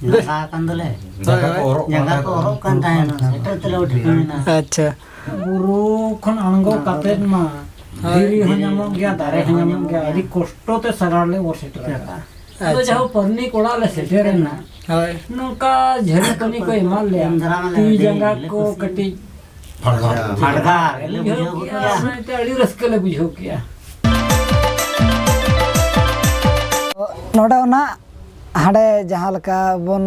ᱞᱟᱸᱜᱟ ᱟᱠᱟᱱ ᱫᱚᱞᱮ᱾ ᱡᱟᱸᱜᱟ ᱠᱚ ᱦᱳᱭ᱾ ᱚᱨᱚᱜ ᱡᱟᱸᱜᱟ ᱠᱟᱱ ᱠᱚ ᱛᱟᱦᱮᱸᱫ᱾ ᱚᱨᱚᱜ ᱠᱟᱱ ᱛᱟᱦᱮᱸᱫ, ᱥᱮᱴᱮᱨ ᱛᱮᱞᱮ ᱴᱷᱤᱠᱟᱹᱭᱮᱱᱟ᱾ ᱟᱪᱪᱷᱟ᱾ ᱵᱩᱨᱩ ᱠᱷᱚᱱ ᱟᱬᱜᱚ ᱠᱟᱛᱮᱫ ᱢᱟ ᱦᱳᱭ᱾ ᱫᱷᱤᱨᱤ ᱦᱚᱸ ᱧᱟᱢᱚᱜ ᱜᱮᱭᱟ, ᱫᱟᱨᱮ ᱦᱚᱸ ᱧᱟᱢᱚᱜ ᱜᱮᱭᱟ, ᱟᱹᱰᱤ ᱠᱚᱥᱴᱚ ᱛᱮ ᱥᱟᱜᱟᱲ ᱞᱮ ᱚᱨ ᱥᱮᱴᱮᱨ ᱟᱠᱟᱫᱼᱟ᱾ ᱟᱫᱚ ᱟᱪᱪᱷᱟ᱾ ᱡᱟᱦᱳᱠ, ᱯᱟᱨᱱᱤᱠ ᱚᱲᱟᱜ ᱞᱮ ᱥᱮᱴᱮᱨᱮᱱᱟ᱾ ᱦᱳᱭ᱾ ᱱᱚᱝᱠᱟ ᱡᱷᱟᱹᱨᱤ ᱯᱟᱹᱱᱤ ᱠᱚ ᱮᱢᱟᱫ ᱞᱮᱭᱟ᱾ ᱮᱢ ᱫᱟᱨᱟᱢ ᱟᱞᱮ ᱛᱤ ᱟᱹᱰᱤ ᱡᱟᱸᱜᱟ ᱞᱮ ᱠᱚ ᱠᱩᱥᱤ᱾ ᱠᱟᱹᱴᱤᱡ ᱯᱷᱟᱰᱜᱟᱨ᱾ ᱯᱷᱟᱰᱜᱟᱨ ᱞᱮ ᱵᱩᱡᱷᱟᱹᱣ ᱵᱩᱡᱷᱟᱹᱣ ᱠᱮᱫᱟ, ᱠᱮᱫᱟ᱾ ᱚᱱᱟᱛᱮ ᱟᱹᱰᱤ ᱨᱟᱹᱥᱠᱟᱹ ᱞᱮ ᱵᱩᱡᱷᱟᱹᱣ ᱠᱮᱫᱟ᱾ ᱱᱚᱰᱮ ᱚᱱᱟ ᱦᱟᱸᱰᱮ ᱡᱟᱦᱟᱸ ᱞᱮᱠᱟ ᱵᱚᱱ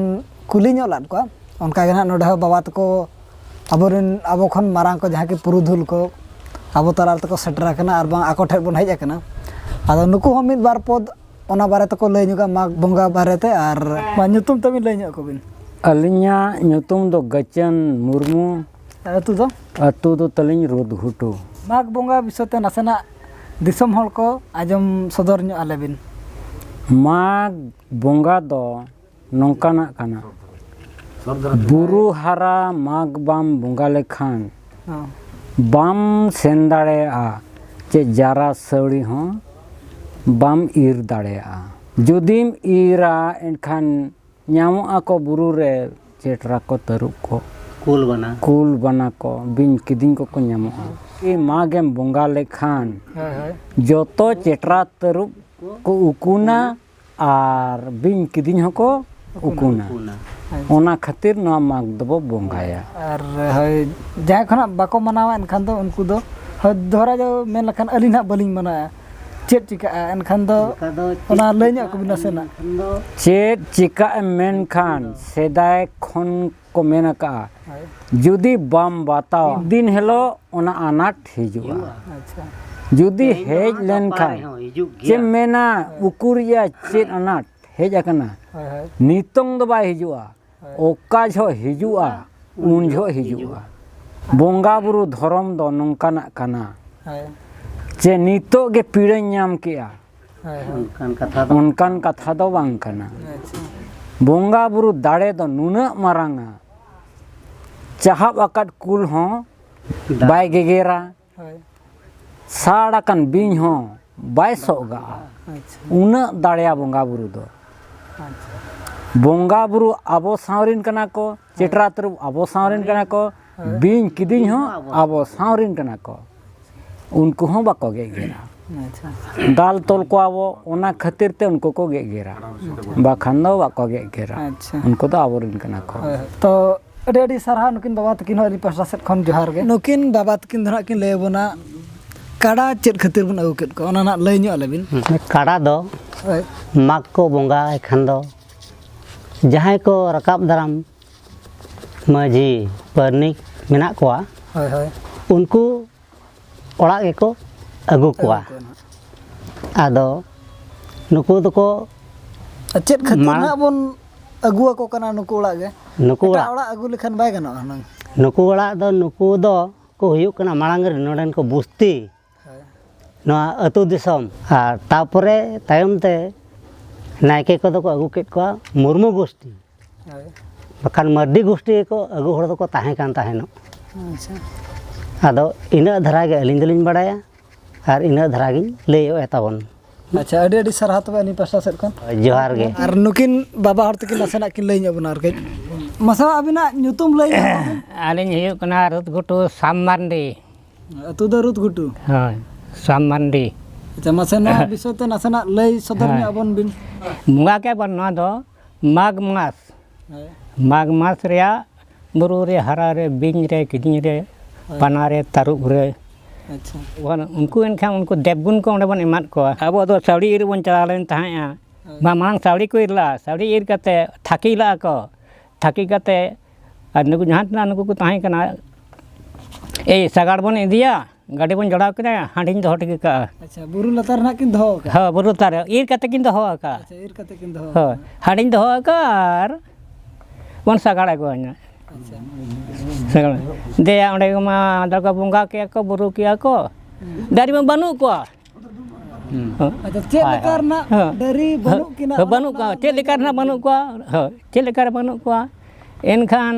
ᱠᱩᱞᱤ ᱧᱚᱜ ᱞᱮᱫ ᱠᱚᱣᱟ, ᱚᱱᱠᱟ ᱜᱮ ᱱᱟᱦᱟᱜ ᱱᱚᱰᱮ ᱦᱚᱸ ᱵᱟᱵᱟ ᱛᱟᱠᱚ ᱟᱵᱚᱨᱮᱱ, ᱟᱵᱚ ᱠᱷᱚᱱ ᱢᱟᱨᱟᱝ ᱠᱚ, ᱡᱟᱦᱟᱸ ᱠᱤ ᱯᱩᱨᱩᱫᱷᱩᱞ ᱠᱚ ᱟᱵᱚ ᱛᱟᱞᱟ ᱨᱮᱠᱚ ᱥᱮᱴᱮᱨ ᱟᱠᱟᱱᱟ ᱟᱨ ᱵᱟᱝ ᱟᱠᱚ ᱴᱷᱮᱱ ᱵᱚᱱ ᱦᱮᱡ ᱟᱠᱟᱱᱟ᱾ ᱟᱫᱚ ᱱᱩᱠᱩ ᱦᱚᱸ ᱢᱤᱫ ᱵᱟᱨ ᱯᱚᱫ ᱚᱱᱟ ᱵᱟᱨᱮ ᱛᱮᱠᱚ ᱞᱟᱹᱭ ᱧᱚᱜᱟ ᱢᱟᱜᱽ ᱵᱚᱸᱜᱟ ᱵᱟᱨᱮᱛᱮ᱾ ᱟᱨ ᱢᱟ ᱧᱩᱛᱩᱢ ᱛᱟᱹᱵᱤᱱ ᱞᱟᱹᱭ ᱧᱚᱜ ᱟᱠᱚ ᱵᱤᱱ᱾ ᱟᱹᱞᱤᱧᱟᱜ ᱧᱩᱛᱩᱢ ᱫᱚ ᱜᱟᱹᱪᱟᱹᱱ ᱢᱩᱨᱢᱩ᱾ ᱟᱹᱛᱩ ᱫᱚ? ᱟᱹᱛᱩ ᱫᱚ ᱛᱟᱹᱞᱤᱧ ᱨᱩᱫᱽᱜᱷᱩᱴᱩ᱾ ᱢᱟᱜᱽ ᱵᱚᱸᱜᱟ ᱵᱤᱥᱚᱭ ᱛᱮ ᱱᱟᱥᱮᱱᱟᱜ ᱫᱤᱥᱚᱢ ᱦᱚᱲ ᱠᱚ ᱟᱸᱡᱚᱢ ᱥᱚᱫᱚᱨ ᱧᱚᱜ ᱟᱞᱮ ᱵᱤᱱ᱾ ᱢᱟᱜᱽ ᱵᱚᱸᱜᱟ ᱫᱚ ᱱᱚᱝᱠᱟᱱᱟᱜ ᱠᱟᱱᱟ, ᱵᱩᱨᱩ ᱦᱟᱨᱟ ᱢᱟᱜᱽ ᱵᱟᱢ ᱵᱚᱸᱜᱟ ᱞᱮᱠᱷᱟᱱ ᱦᱚᱸ᱾ ᱵᱟᱢ ᱥᱮᱱ ᱫᱟᱲᱮᱭᱟᱜᱼᱟ, ᱪᱮ ᱡᱟᱨᱟ ᱥᱟᱹᱣᱲᱤ ᱦᱚᱸ ᱵᱟᱢ ᱤᱨ ᱫᱟᱲᱮᱭᱟᱜᱼᱟ᱾ ᱡᱩᱫᱤᱢ ᱤᱨᱟ, ᱮᱱᱠᱷᱟᱱ ᱧᱟᱢᱚᱜ ᱟᱠᱚ ᱵᱩᱨᱩ ᱨᱮ ᱪᱮᱴᱨᱟ ᱠᱚ, ᱛᱟᱹᱨᱩᱵ ᱠᱚ, ᱠᱩᱞ ᱵᱟᱱᱟ᱾ ᱠᱩᱞ ᱵᱟᱱᱟ ᱠᱚ, ᱵᱤᱧ ᱠᱤᱫᱤᱧ ᱠᱚᱠᱚ ᱧᱟᱢᱚᱜᱼᱟ᱾ ᱢᱟᱜᱽ ᱮᱢ ᱵᱚᱸᱜᱟ ᱞᱮᱠᱷᱟᱱ ᱦᱳᱭ, ᱦᱳᱭ᱾ ᱡᱚᱛᱚ ᱪᱮᱴᱨᱟ ᱛᱟᱹᱨᱩᱵ ᱠᱚ ᱩᱠᱩᱱᱟ ᱟᱨ ᱵᱤᱧ ᱠᱤᱫᱤᱧ ᱦᱚᱸᱠᱚ ᱩᱠᱩᱱᱟ᱾ ᱩᱠᱩᱱᱟ᱾ ᱚᱱᱟ ᱠᱷᱟᱹᱛᱤᱨ ᱱᱚᱣᱟ ᱢᱟᱜᱽ ᱫᱚᱵᱚ ᱵᱚᱸᱜᱟᱭᱟ᱾ ᱟᱨ ᱦᱳᱭ, ᱡᱟᱦᱟᱸᱭ ᱠᱷᱚᱱᱟᱜ ᱵᱟᱠᱚ ᱢᱟᱱᱟᱣᱟ, ᱮᱱᱠᱷᱟᱱ ᱫᱚ ᱩᱱᱠᱩ ᱫᱚ ᱦᱳᱭ, ᱫᱷᱚᱨᱟ ᱡᱟᱣ ᱢᱮᱱ ᱞᱮᱠᱷᱟᱱ ᱟᱹᱞᱤᱧ ᱦᱟᱸᱜ ᱵᱟᱹᱞᱤᱧ ᱢᱟᱱᱟᱣᱟ, ᱪᱮᱫ ᱪᱤᱠᱟᱹᱜᱼᱟ? ᱮᱱᱠᱷᱟᱱ ᱫᱚ ᱚᱱᱠᱟ ᱫᱚ ᱪᱮᱫ ᱚᱱᱟ ᱞᱟᱹᱭ ᱧᱚᱜ ᱪᱤᱠᱟᱹᱜᱼᱟ ᱠᱚᱵᱤᱱ ᱱᱟᱥᱮᱱᱟᱜ᱾ ᱮᱱᱠᱷᱟᱱ ᱫᱚ ᱪᱮᱫ ᱪᱤᱠᱟᱹᱜ ᱮᱢ ᱢᱮᱱᱠᱷᱟᱱ, ᱥᱮᱫᱟᱭ ᱠᱷᱚᱱ ᱠᱚ ᱢᱮᱱ ᱟᱠᱟᱜᱼᱟ, ᱦᱳᱭ᱾ ᱡᱩᱫᱤ ᱵᱟᱢ ᱵᱟᱛᱟᱣᱟ, ᱢᱤᱫ ᱫᱤᱱ ᱦᱤᱞᱳᱜ ᱚᱱᱟ ᱟᱱᱟᱴ ᱦᱤᱡᱩᱜᱼᱟ᱾ ᱦᱤᱡᱩᱜᱼᱟ᱾ ᱟᱪᱪᱷᱟ᱾ ᱡᱩᱫᱤ ᱛᱮᱦᱮᱧ ᱫᱚ ᱦᱮᱡ ᱵᱟᱝ, ᱜᱟᱯᱟ ᱞᱮᱱᱠᱷᱟᱱ, ᱨᱮᱦᱚᱸ ᱦᱤᱡᱩᱜ ᱜᱮᱭᱟ᱾ ᱪᱮᱫ ᱮᱢ ᱢᱮᱱᱟ, ᱦᱳᱭ᱾ ᱩᱠᱩᱨᱤᱡᱼᱟ ᱪᱮᱫ ᱟᱱᱟᱴ ᱦᱮᱡ ᱟᱠᱟᱱᱟ? ᱦᱳᱭ, ᱦᱳᱭ᱾ ᱱᱤᱛᱚᱝ ᱫᱚ ᱵᱟᱭ ᱦᱤᱡᱩᱜᱼᱟ᱾ ᱦᱳᱭ᱾ ᱚᱠᱟ ᱡᱚᱦᱚᱜ ᱦᱤᱡᱩᱜᱼᱟ, ᱩᱱ ᱡᱚᱦᱚᱜ ᱦᱤᱡᱩᱜᱼᱟ᱾ ᱵᱚᱸᱜᱟ ᱵᱩᱨᱩ ᱫᱷᱚᱨᱚᱢ ᱫᱚ ᱱᱚᱝᱠᱟᱱᱟᱜ ᱠᱟᱱᱟ᱾ ᱦᱳᱭ᱾ ᱡᱮ ᱱᱤᱛᱚᱜ ᱜᱮ ᱯᱤᱲᱟᱹᱧ ᱧᱟᱢ ᱠᱮᱜᱼᱟ᱾ ᱦᱳᱭ, ᱦᱳᱭ᱾ ᱚᱱᱠᱟᱱ ᱠᱟᱛᱷᱟ ᱫᱚ ᱚᱱᱠᱟᱱ ᱠᱟᱛᱷᱟ ᱫᱚ ᱵᱟᱝ ᱠᱟᱱᱟ᱾ ᱟᱪᱪᱷᱟ᱾ ᱵᱚᱸᱜᱟ ᱵᱩᱨᱩ ᱫᱟᱲᱮ ᱫᱚ ᱱᱩᱱᱟᱹᱜ ᱢᱟᱨᱟᱝᱟ, ᱪᱟᱦᱟᱵ ᱟᱠᱟᱫ ᱠᱩᱞ ᱦᱚᱸ ᱫᱟᱜ ᱵᱟᱭ ᱜᱮᱜᱮᱨᱟ᱾ ᱦᱳᱭ᱾ ᱥᱟᱲ ᱟᱠᱟᱱ ᱵᱤᱧ ᱦᱚᱸ ᱵᱟᱭ ᱥᱚᱜᱟᱜᱼᱟ᱾ ᱟᱪᱪᱷᱟ᱾ ᱩᱱᱟᱹᱜ ᱫᱟᱲᱮᱭᱟ ᱵᱚᱸᱜᱟ ᱵᱩᱨᱩ ᱫᱚ᱾ ᱟᱪᱪᱷᱟ᱾ ᱵᱚᱸᱜᱟ ᱵᱩᱨᱩ ᱟᱵᱚ ᱥᱟᱶ ᱨᱮᱱ ᱠᱟᱱᱟ ᱠᱚ, ᱦᱳᱭ᱾ ᱪᱮᱴᱨᱟ ᱛᱟᱹᱨᱩᱵ ᱟᱵᱚ ᱥᱟᱶ ᱨᱮᱱ ᱠᱟᱱᱟ ᱠᱚ, ᱦᱳᱭ᱾ ᱵᱤᱧ ᱠᱤᱫᱤᱧ ᱦᱚᱸ ᱟᱵᱚ ᱥᱟᱶ ᱨᱮᱱ ᱠᱟᱱᱟ ᱠᱚ᱾ ᱩᱱᱠᱩ ᱦᱚᱸ ᱵᱟᱠᱚ ᱜᱮᱜᱮᱨᱟ᱾ ᱟᱪᱪᱷᱟ᱾ ᱫᱟᱞ ᱛᱚᱞ ᱠᱚᱣᱟ ᱵᱚ, ᱚᱱᱟ ᱠᱷᱟᱹᱛᱤᱨ ᱛᱮ ᱩᱱᱠᱩ ᱠᱚ ᱜᱮᱜᱮᱨᱟ, ᱵᱟᱠᱷᱟᱱ ᱫᱚ ᱵᱟᱠᱚ ᱜᱮᱜᱮᱨᱟ᱾ ᱟᱪᱪᱷᱟ᱾ ᱩᱱᱠᱩ ᱫᱚ ᱟᱵᱚ ᱨᱮᱱ ᱠᱟᱱᱟ ᱠᱚ᱾ ᱦᱳᱭ, ᱦᱳᱭ᱾ ᱛᱚ ᱟᱹᱰᱤ ᱟᱹᱰᱤ ᱥᱟᱨᱦᱟᱣ ᱱᱩᱠᱤᱱ ᱵᱟᱵᱟ ᱛᱟᱹᱠᱤᱱ ᱦᱚᱸ ᱟᱹᱞᱤᱧ ᱯᱟᱥᱴᱟ ᱥᱮᱫ ᱠᱷᱚᱱ ᱡᱚᱦᱟᱨ ᱜᱮ᱾ ᱱᱩᱠᱤᱱ ᱵᱟᱵᱟ ᱛᱟᱹᱠᱤᱱ ᱫᱚ ᱱᱟᱦᱟᱜ ᱠᱤᱱ ᱞᱟᱹᱭ ᱟᱵᱚᱱᱟ, ᱠᱟᱰᱟ ᱪᱮᱫ ᱠᱷᱟᱹᱛᱤᱨ ᱵᱚᱱ ᱟᱹᱜᱩ ᱠᱮᱫ ᱠᱚᱣᱟ, ᱚᱱᱟ ᱱᱟᱦᱟᱜ ᱞᱟᱹᱭ ᱧᱚᱜ ᱟᱞᱮ ᱵᱤᱱ᱾ ᱦᱩᱸ, ᱠᱟᱰᱟ ᱫᱚ ᱦᱳᱭ᱾ ᱢᱟᱜᱽ ᱠᱚ ᱵᱚᱸᱜᱟᱭ ᱠᱷᱟᱱ ᱫᱚ ᱡᱟᱦᱟᱸᱭ ᱠᱚ ᱨᱟᱠᱟᱵ ᱫᱟᱨᱟᱢ ᱢᱟᱹᱡᱷᱤ ᱯᱟᱨᱟᱱᱤᱠ ᱢᱮᱱᱟᱜ ᱠᱚᱣᱟ, ᱦᱳᱭ, ᱦᱳᱭ᱾ ᱩᱱᱠᱩ ᱚᱲᱟᱜ ᱜᱮᱠᱚ ᱟᱹᱜᱩ ᱠᱚᱣᱟ᱾ ᱟᱹᱜᱩ ᱠᱚᱣᱟ ᱱᱟᱦᱟᱜ᱾ ᱟᱫᱚ ᱱᱩᱠᱩ ᱫᱚᱠᱚ ᱟᱨ ᱪᱮᱫ ᱠᱷᱟᱹᱛᱤᱨ ᱢᱟᱲᱟᱝ ᱱᱟᱦᱟᱜ ᱵᱚᱱ ᱟᱹᱜᱩ ᱟᱠᱚ ᱠᱟᱱᱟ ᱱᱩᱠᱩ ᱚᱲᱟᱜ ᱜᱮ? ᱱᱩᱠᱩ ᱮᱴᱟᱜ ᱚᱲᱟᱜ᱾ ᱚᱲᱟᱜ ᱟᱹᱜᱩ ᱞᱮᱠᱷᱟᱱ ᱵᱟᱭ ᱜᱟᱱᱚᱜᱼᱟ ᱦᱩᱱᱟᱹᱝ? ᱱᱩᱠᱩ ᱚᱲᱟᱜ ᱫᱚ, ᱱᱩᱠᱩ ᱫᱚ ᱠᱚ ᱦᱩᱭᱩᱜ ᱠᱟᱱᱟ ᱢᱟᱲᱟᱝ ᱨᱮ ᱱᱚᱰᱮᱱ ᱠᱚ ᱵᱩᱥᱛᱤ, ᱦᱳᱭ᱾ ᱱᱚᱣᱟ ᱟᱹᱛᱩ ᱫᱤᱥᱚᱢ᱾ ᱟᱨ ᱛᱟᱯᱚᱨᱮ ᱛᱟᱭᱚᱢ ᱛᱮ ᱱᱟᱭᱠᱮ ᱠᱚᱫᱚ ᱠᱚ ᱟᱹᱜᱩ ᱠᱮᱫ ᱠᱚᱣᱟ ᱢᱩᱨᱢᱩ ᱜᱩᱥᱴᱤ᱾ ᱦᱳᱭ᱾ ᱵᱟᱠᱷᱟᱱ ᱢᱟᱹᱨᱰᱤ ᱜᱩᱥᱴᱤ ᱠᱚ ᱟᱹᱜᱩ ᱦᱚᱲ ᱫᱚᱠᱚ ᱛᱟᱦᱮᱸ ᱠᱟᱱ ᱛᱟᱦᱮᱱᱚᱜ᱾ ᱟᱪᱪᱷᱟ᱾ ᱟᱫᱚ ᱤᱱᱟᱹᱜ ᱫᱷᱟᱨᱟ ᱜᱮ ᱟᱹᱞᱤᱧ ᱫᱚᱞᱤᱧ ᱵᱟᱲᱟᱭᱟ ᱟᱨ ᱤᱱᱟᱹᱜ ᱫᱷᱟᱨᱟ ᱜᱤᱧ ᱞᱟᱹᱭ ᱮᱫ ᱛᱟᱵᱚᱱ᱾ ᱟᱪᱪᱷᱟ, ᱟᱹᱰᱤ ᱟᱹᱰᱤ ᱥᱟᱨᱦᱟᱣ ᱛᱚᱵᱮ ᱟᱹᱞᱤᱧ ᱯᱟᱥᱴᱟ ᱥᱮᱫ ᱠᱷᱚᱱ᱾ ᱡᱚᱦᱟᱨ ᱜᱮ᱾ ᱟᱨ ᱱᱩᱠᱤᱱ ᱵᱟᱵᱟ ᱦᱚᱲ ᱛᱟᱹᱠᱤᱱ ᱱᱟᱥᱮᱱᱟᱜ ᱠᱤᱱ ᱞᱟᱹᱭ ᱧᱚᱜ ᱵᱚᱱᱟ ᱟᱨ ᱠᱟᱹᱡ᱾ ᱢᱟᱥᱮ ᱟᱹᱵᱤᱱᱟᱜ ᱧᱩᱛᱩᱢ ᱞᱟᱹᱭ ᱧᱚᱜ ᱵᱚᱱ᱾ ᱟᱹᱞᱤᱧ ᱦᱩᱭᱩᱜ ᱠᱟᱱᱟ ᱨᱩᱛ ᱜᱷᱩᱴᱩ ᱥᱟᱢ ᱢᱟᱨᱰᱤ᱾ ᱟᱹᱛᱩ ᱫᱚ ᱨᱩᱛ ᱜᱷᱩᱴᱩ᱾ ᱦᱳᱭ, ᱥᱟᱢ ᱢᱟᱨᱰᱤ᱾ ᱟᱪᱪᱷᱟ, ᱢᱟᱥᱮ ᱱᱚᱣᱟ ᱵᱤᱥᱚᱭ ᱛᱮ ᱱᱟᱥᱮᱱᱟᱜ ᱞᱟᱹᱭ ᱥᱚᱫᱚᱨ ᱦᱮᱸ᱾ ᱧᱚᱜ ᱟᱵᱚᱱ ᱵᱤᱱ᱾ ᱵᱚᱸᱜᱟ ᱠᱮᱫ ᱵᱚᱱ ᱱᱚᱣᱟ ᱫᱚ ᱢᱟᱜᱽ ᱢᱟᱥ᱾ ᱦᱳᱭ᱾ ᱢᱟᱜᱽ ᱢᱟᱥ ᱨᱮᱭᱟᱜ ᱵᱩᱨᱩ ᱨᱮ, ᱦᱟᱨᱟ ᱨᱮ, ᱵᱤᱧ ᱨᱮ, ᱠᱤᱫᱤᱧ ᱨᱮ, ᱦᱳᱭ᱾ ᱵᱟᱱᱟ ᱨᱮ, ᱛᱟᱹᱨᱩᱵ ᱨᱮ᱾ ᱟᱪᱪᱷᱟ᱾ ᱩᱱᱠᱩ ᱮᱱᱠᱷᱟᱱ ᱩᱱᱠᱩ ᱫᱮᱵᱽᱜᱩᱱ ᱠᱚ ᱚᱸᱰᱮ ᱵᱚᱱ ᱮᱢᱟᱫ ᱠᱚᱣᱟ᱾ ᱟᱵᱚ ᱫᱚ ᱥᱟᱹᱣᱲᱤ ᱤᱨ ᱵᱚᱱ ᱪᱟᱞᱟᱣ ᱞᱮᱱ ᱛᱟᱦᱮᱸᱫᱼᱟ᱾ ᱦᱳᱭ᱾ ᱵᱟ, ᱢᱟᱲᱟᱝ ᱥᱟᱹᱣᱲᱤ ᱠᱚ ᱤᱨ ᱞᱟᱜᱼᱟ, ᱥᱟᱹᱣᱲᱤ ᱤᱨ ᱠᱟᱛᱮ ᱛᱷᱟᱹᱠᱤ ᱞᱟᱜᱼᱟ ᱠᱚ᱾ ᱛᱷᱟᱹᱠᱤ ᱠᱟᱛᱮ ᱟᱨ ᱱᱩᱠᱩ ᱡᱟᱦᱟᱸ ᱛᱤᱱᱟᱹᱜ ᱱᱩᱠᱩ ᱠᱚ ᱛᱟᱦᱮᱸ ᱠᱟᱱᱟ, ᱮᱭ ᱥᱟᱜᱟᱲ ᱵᱚᱱ ᱤᱫᱤᱭᱟ, ᱜᱟᱹᱰᱤ ᱵᱚᱱ ᱡᱚᱲᱟᱣ ᱠᱮᱫᱟ, ᱦᱟᱺᱰᱤᱧ ᱫᱚᱦᱚ ᱴᱷᱤᱠ ᱠᱟᱜᱼᱟ᱾ ᱟᱪᱪᱷᱟ, ᱵᱩᱨᱩ ᱞᱟᱛᱟᱨ ᱨᱮ ᱱᱟᱜ ᱠᱤᱱ ᱫᱚᱦᱚ ᱟᱠᱟᱫᱼᱟ᱾ ᱦᱳᱭ, ᱵᱩᱨᱩ ᱞᱟᱛᱟᱨ ᱨᱮ ᱤᱨ ᱠᱟᱛᱮ ᱠᱤᱱ ᱫᱚᱦᱚ ᱟᱠᱟᱫᱼᱟ᱾ ᱟᱪᱪᱷᱟ, ᱤᱨ ᱠᱟᱛᱮ ᱠᱤᱱ ᱫᱚᱦᱚ ᱦᱳᱭ, ᱟᱠᱟᱫᱼᱟ᱾ ᱦᱟᱺᱰᱤᱧ ᱫᱚᱦᱚ ᱟᱠᱟᱫᱼᱟ ᱟᱨ ᱵᱚᱱ ᱥᱟᱜᱟᱲ ᱟᱹᱜᱩᱣᱟᱧᱟ᱾ ᱟᱪᱪᱷᱟ᱾ ᱥᱟᱜᱟᱲ᱾ ᱫᱮᱭᱟ, ᱚᱸᱰᱮ ᱢᱟ ᱫᱟᱠᱟ ᱵᱚᱸᱜᱟ ᱠᱮᱜᱼᱟ ᱠᱚ, ᱵᱩᱨᱩ ᱠᱮᱜᱼᱟ ᱠᱚ, ᱦᱩᱸ᱾ ᱫᱟᱨᱮ ᱢᱟ ᱵᱟᱹᱱᱩᱜ ᱠᱚᱣᱟ᱾ ᱦᱩᱸ᱾ ᱦᱳᱭ᱾ ᱟᱪᱪᱷᱟ, ᱪᱮᱫ ᱦᱳᱭ, ᱞᱮᱠᱟ ᱦᱳᱭ᱾ ᱨᱮᱱᱟᱜ ᱦᱳᱭ᱾ ᱰᱟᱹᱨᱤ ᱵᱟᱹᱱᱩᱜ ᱠᱤᱱᱟ, ᱦᱳᱭ, ᱚᱱᱟ ᱵᱟᱹᱱᱩᱜ ᱢᱟ ᱠᱚᱣᱟ᱾ ᱪᱮᱫ ᱞᱟᱹᱭ ᱞᱮᱠᱟ ᱨᱮᱱᱟᱜ ᱵᱟᱹᱱᱩᱜ ᱠᱚᱣᱟ? ᱦᱳᱭ, ᱪᱮᱫ ᱞᱮᱠᱟ ᱨᱮ ᱵᱟᱹᱱᱩᱜ ᱠᱚᱣᱟ? ᱮᱱᱠᱷᱟᱱ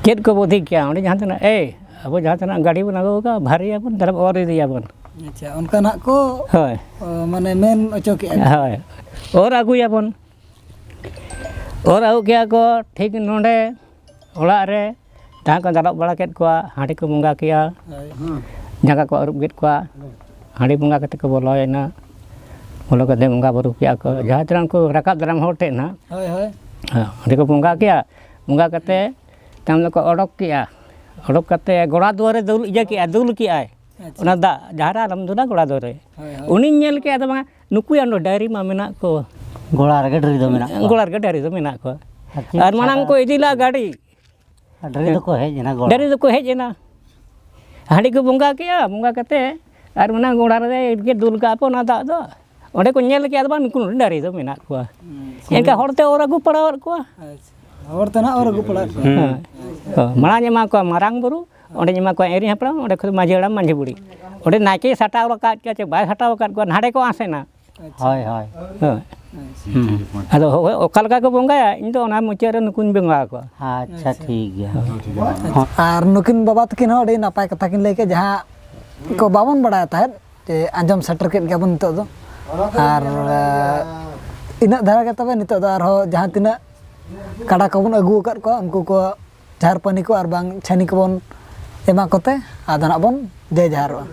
ᱪᱮᱫ ᱠᱚ ᱵᱩᱫᱷᱤ ᱠᱮᱭᱟ? ᱚᱸᱰᱮ ᱡᱟᱦᱟᱸ ᱛᱤᱱᱟᱹᱜ, ᱮᱭ, ᱟᱵᱚ ᱡᱟᱦᱟᱸ ᱛᱤᱱᱟᱹᱜ ᱜᱟᱹᱰᱤ ᱵᱚᱱ ᱟᱹᱜᱩ ᱟᱠᱟᱫᱼᱟ, ᱵᱷᱟᱨᱤᱭᱟᱵᱚᱱ, ᱫᱮᱞᱟ ᱵᱚᱱ ᱚᱨ ᱤᱫᱤᱭᱟᱵᱚᱱ᱾ ᱟᱪᱪᱷᱟ, ᱚᱱᱠᱟᱱᱟᱜ ᱠᱚ, ᱦᱳᱭ᱾ ᱚ, ᱢᱟᱱᱮ ᱢᱮᱱ ᱦᱚᱪᱚ ᱠᱮᱜᱼᱟ ᱠᱚ᱾ ᱦᱳᱭ᱾ ᱚᱨ ᱟᱹᱜᱩᱭᱟᱵᱚᱱ᱾ ᱚᱨ ᱟᱹᱜᱩ ᱠᱮᱜᱼᱟ ᱠᱚ ᱴᱷᱤᱠ ᱱᱚᱰᱮ ᱚᱲᱟᱜ ᱨᱮ ᱡᱟᱦᱟᱸ ᱠᱚ ᱫᱟᱞᱚᱵ ᱵᱟᱲᱟ ᱠᱮᱫ ᱠᱚᱣᱟ, ᱦᱟᱺᱰᱤ ᱠᱚ ᱵᱚᱸᱜᱟ ᱠᱮᱜᱼᱟ, ᱦᱳᱭ᱾ ᱡᱟᱸᱜᱟ ᱠᱚ ᱟᱹᱨᱩᱵ ᱠᱮᱫ ᱠᱚᱣᱟ, ᱦᱟᱺᱰᱤ ᱵᱚᱸᱜᱟ ᱠᱟᱛᱮ ᱠᱚ ᱵᱚᱞᱚᱭᱮᱱᱟ᱾ ᱵᱚᱞᱚ ᱠᱟᱛᱮ ᱵᱚᱸᱜᱟ ᱵᱩᱨᱩ ᱠᱮᱜᱼᱟ ᱠᱚ, ᱡᱟᱦᱟᱸ ᱛᱤᱱᱟᱹᱜ ᱩᱱᱠᱩ ᱨᱟᱠᱟᱵ ᱫᱟᱨᱟᱢ ᱦᱚᱲ ᱴᱷᱮᱱ ᱱᱟᱦᱟᱜ, ᱦᱳᱭ, ᱦᱳᱭ᱾ ᱦᱮᱸ, ᱚᱸᱰᱮ ᱠᱚ ᱵᱚᱸᱜᱟ ᱠᱮᱜᱼᱟ᱾ ᱵᱚᱸᱜᱟ ᱠᱟᱛᱮ ᱛᱟᱭᱚᱢ ᱫᱚᱠᱚ ᱚᱰᱚᱠ ᱠᱮᱜᱼᱟ᱾ ᱚᱰᱚᱠ ᱠᱟᱛᱮ ᱜᱚᱲᱟ ᱫᱩᱣᱟᱹᱨ ᱨᱮ ᱫᱩᱞ ᱤᱭᱟᱹ ᱠᱮᱜᱼᱟ, ᱫᱩᱞ ᱠᱮᱜᱼᱟᱭ᱾ ᱟᱪᱪᱷᱟ᱾ ᱚᱱᱟ ᱫᱟᱜ ᱡᱟᱦᱟᱸ ᱨᱮ ᱟᱞᱚᱢ ᱫᱩᱞᱟ, ᱜᱚᱲᱟ ᱫᱩᱣᱟᱹᱨ ᱨᱮ᱾ ᱦᱳᱭ, ᱦᱳᱭ᱾ ᱩᱱᱤᱧ ᱧᱮᱞ ᱠᱮᱜᱼᱟ, ᱟᱫᱚ ᱵᱟᱝᱟ, ᱱᱩᱠᱩᱭᱟᱜ ᱱᱚᱰᱮ ᱰᱟᱹᱝᱨᱤ ᱢᱟ ᱢᱮᱱᱟᱜ ᱠᱚ᱾ ᱜᱚᱲᱟ ᱨᱮᱜᱮ ᱰᱟᱹᱝᱨᱤ ᱫᱚ ᱢᱮᱱᱟᱜ ᱠᱚᱣᱟ᱾ ᱜᱚᱲᱟ ᱨᱮᱜᱮ ᱰᱟᱹᱝᱨᱤ ᱫᱚ ᱢᱮᱱᱟᱜ ᱠᱚᱣᱟ᱾ ᱟᱨ ᱪᱮᱫ ᱟᱨ ᱢᱟᱲᱟᱝ ᱥᱟᱜᱟᱲ? ᱠᱚ ᱤᱫᱤ ᱞᱮᱫᱼᱟ ᱜᱟᱹᱰᱤ᱾ ᱟᱨ ᱰᱟᱹᱝᱨᱤ ᱫᱚᱠᱚ ᱦᱮᱡ ᱮᱱᱟ ᱜᱚᱲᱟ? ᱰᱟᱹᱝᱨᱤ ᱫᱚᱠᱚ ᱦᱮᱡ ᱮᱱᱟ᱾ ᱦᱟᱺᱰᱤ ᱠᱚ ᱵᱚᱸᱜᱟ ᱠᱮᱜᱼᱟ, ᱵᱚᱸᱜᱟ ᱠᱟᱛᱮ ᱟᱨ ᱚᱱᱟ ᱜᱚᱲᱟ ᱨᱮ ᱜᱮ ᱫᱩᱞ ᱠᱟᱜᱼᱟ ᱯᱮ ᱚᱱᱟ ᱫᱟᱜ ᱫᱚ᱾ ᱚᱸᱰᱮ ᱠᱚ ᱧᱮᱞ ᱠᱮᱫᱟ, ᱵᱟᱝ, ᱱᱩᱠᱩ ᱱᱚᱰᱮ ᱰᱟᱹᱝᱨᱤ ᱫᱚ ᱢᱮᱱᱟᱜ ᱠᱚᱣᱟ᱾ ᱮᱱᱠᱷᱟᱱ ᱦᱚᱲ ᱛᱮ ᱚᱨ ᱟᱹᱜᱩ ᱯᱟᱲᱟᱣᱟᱫ ᱠᱚᱣᱟ᱾ ᱟᱪᱪᱷᱟ, ᱦᱚᱲ ᱛᱮ ᱱᱟᱜ ᱚᱨ ᱟᱹᱜᱩ ᱯᱟᱲᱟᱣᱟᱫ ᱠᱚᱣᱟ᱾ ᱦᱮᱸ᱾ ᱦᱳᱭ, ᱢᱟᱲᱟᱝ ᱮᱢᱟ ᱠᱚᱣᱟ ᱢᱟᱨᱟᱝ ᱵᱩᱨᱩ, ᱚᱸᱰᱮᱧ ᱮᱢᱟ ᱠᱚᱣᱟ ᱮᱨᱤ ᱦᱟᱯᱲᱟᱢ, ᱚᱸᱰᱮ ᱠᱷᱚᱱ ᱢᱟᱹᱡᱷᱤ ᱦᱟᱲᱟᱢ, ᱢᱟᱹᱡᱷᱤ ᱵᱩᱲᱦᱤ᱾ ᱚᱸᱰᱮ ᱱᱟᱭᱠᱮ ᱥᱟᱴᱟᱣ ᱟᱠᱟᱫ ᱠᱚᱣᱟ ᱪᱮ ᱵᱟᱭ ᱥᱟᱴᱟᱣ ᱟᱠᱟᱫ ᱠᱚᱣᱟ, ᱱᱟᱰᱮ ᱠᱚ ᱟᱥᱮᱱᱟ᱾ ᱦᱳᱭ, ᱦᱳᱭ᱾ ᱦᱳᱭ᱾ ᱟᱫᱚ ᱦᱳᱭ, ᱚᱠᱟ ᱞᱮᱠᱟ ᱠᱚ ᱵᱚᱸᱜᱟᱭᱟ, ᱤᱧ ᱫᱚ ᱚᱱᱟ ᱢᱩᱪᱟᱹᱫ ᱨᱮ ᱱᱩᱠᱩᱧ ᱵᱚᱸᱜᱟ ᱟᱠᱚᱣᱟ᱾ ᱟᱪᱪᱷᱟ, ᱴᱷᱤᱠ ᱜᱮᱭᱟ᱾ ᱟᱨ ᱱᱩᱠᱤᱱ ᱵᱟᱵᱟ ᱛᱟᱹᱠᱤᱱ ᱦᱚᱸ ᱟᱹᱰᱤ ᱱᱟᱯᱟᱭ ᱠᱟᱛᱷᱟ ᱠᱤᱱ ᱞᱟᱹᱭ ᱠᱮᱫ, ᱡᱟᱦᱟᱸ ᱠᱚ ᱵᱟᱵᱚᱱ ᱵᱟᱲᱟᱭ ᱛᱟᱦᱮᱸᱫ, ᱡᱮ ᱟᱸᱡᱚᱢ ᱥᱮᱴᱮᱨ ᱠᱮᱫ ᱜᱮᱭᱟᱵᱚᱱ ᱱᱤᱛᱚᱜ ᱫᱚ᱾ ᱟᱨ ᱤᱱᱟᱹᱜ ᱫᱷᱟᱨᱟ ᱜᱮ ᱛᱚᱵᱮ, ᱱᱤᱛᱚᱜ ᱫᱚ ᱟᱨᱦᱚᱸ ᱡᱟᱦᱟᱸ ᱛᱤᱱᱟᱹᱜ ᱠᱟᱰᱟ ᱠᱚᱵᱚᱱ ᱟᱹᱜᱩ ᱟᱠᱟᱫ ᱠᱚᱣᱟ, ᱩᱱᱠᱩ ᱠᱚ ᱡᱷᱟᱨ ᱯᱟᱹᱱᱤ ᱠᱚ ᱟᱨ ᱵᱟᱝ ᱪᱷᱟᱹᱱᱤ ᱠᱚᱵᱚᱱ ᱮᱢᱟ ᱠᱚᱛᱮ, ᱟᱫᱚ ᱱᱟᱜ ᱵᱚᱱ ᱡᱮ ᱡᱟᱦᱟᱨᱚᱜᱼᱟ᱾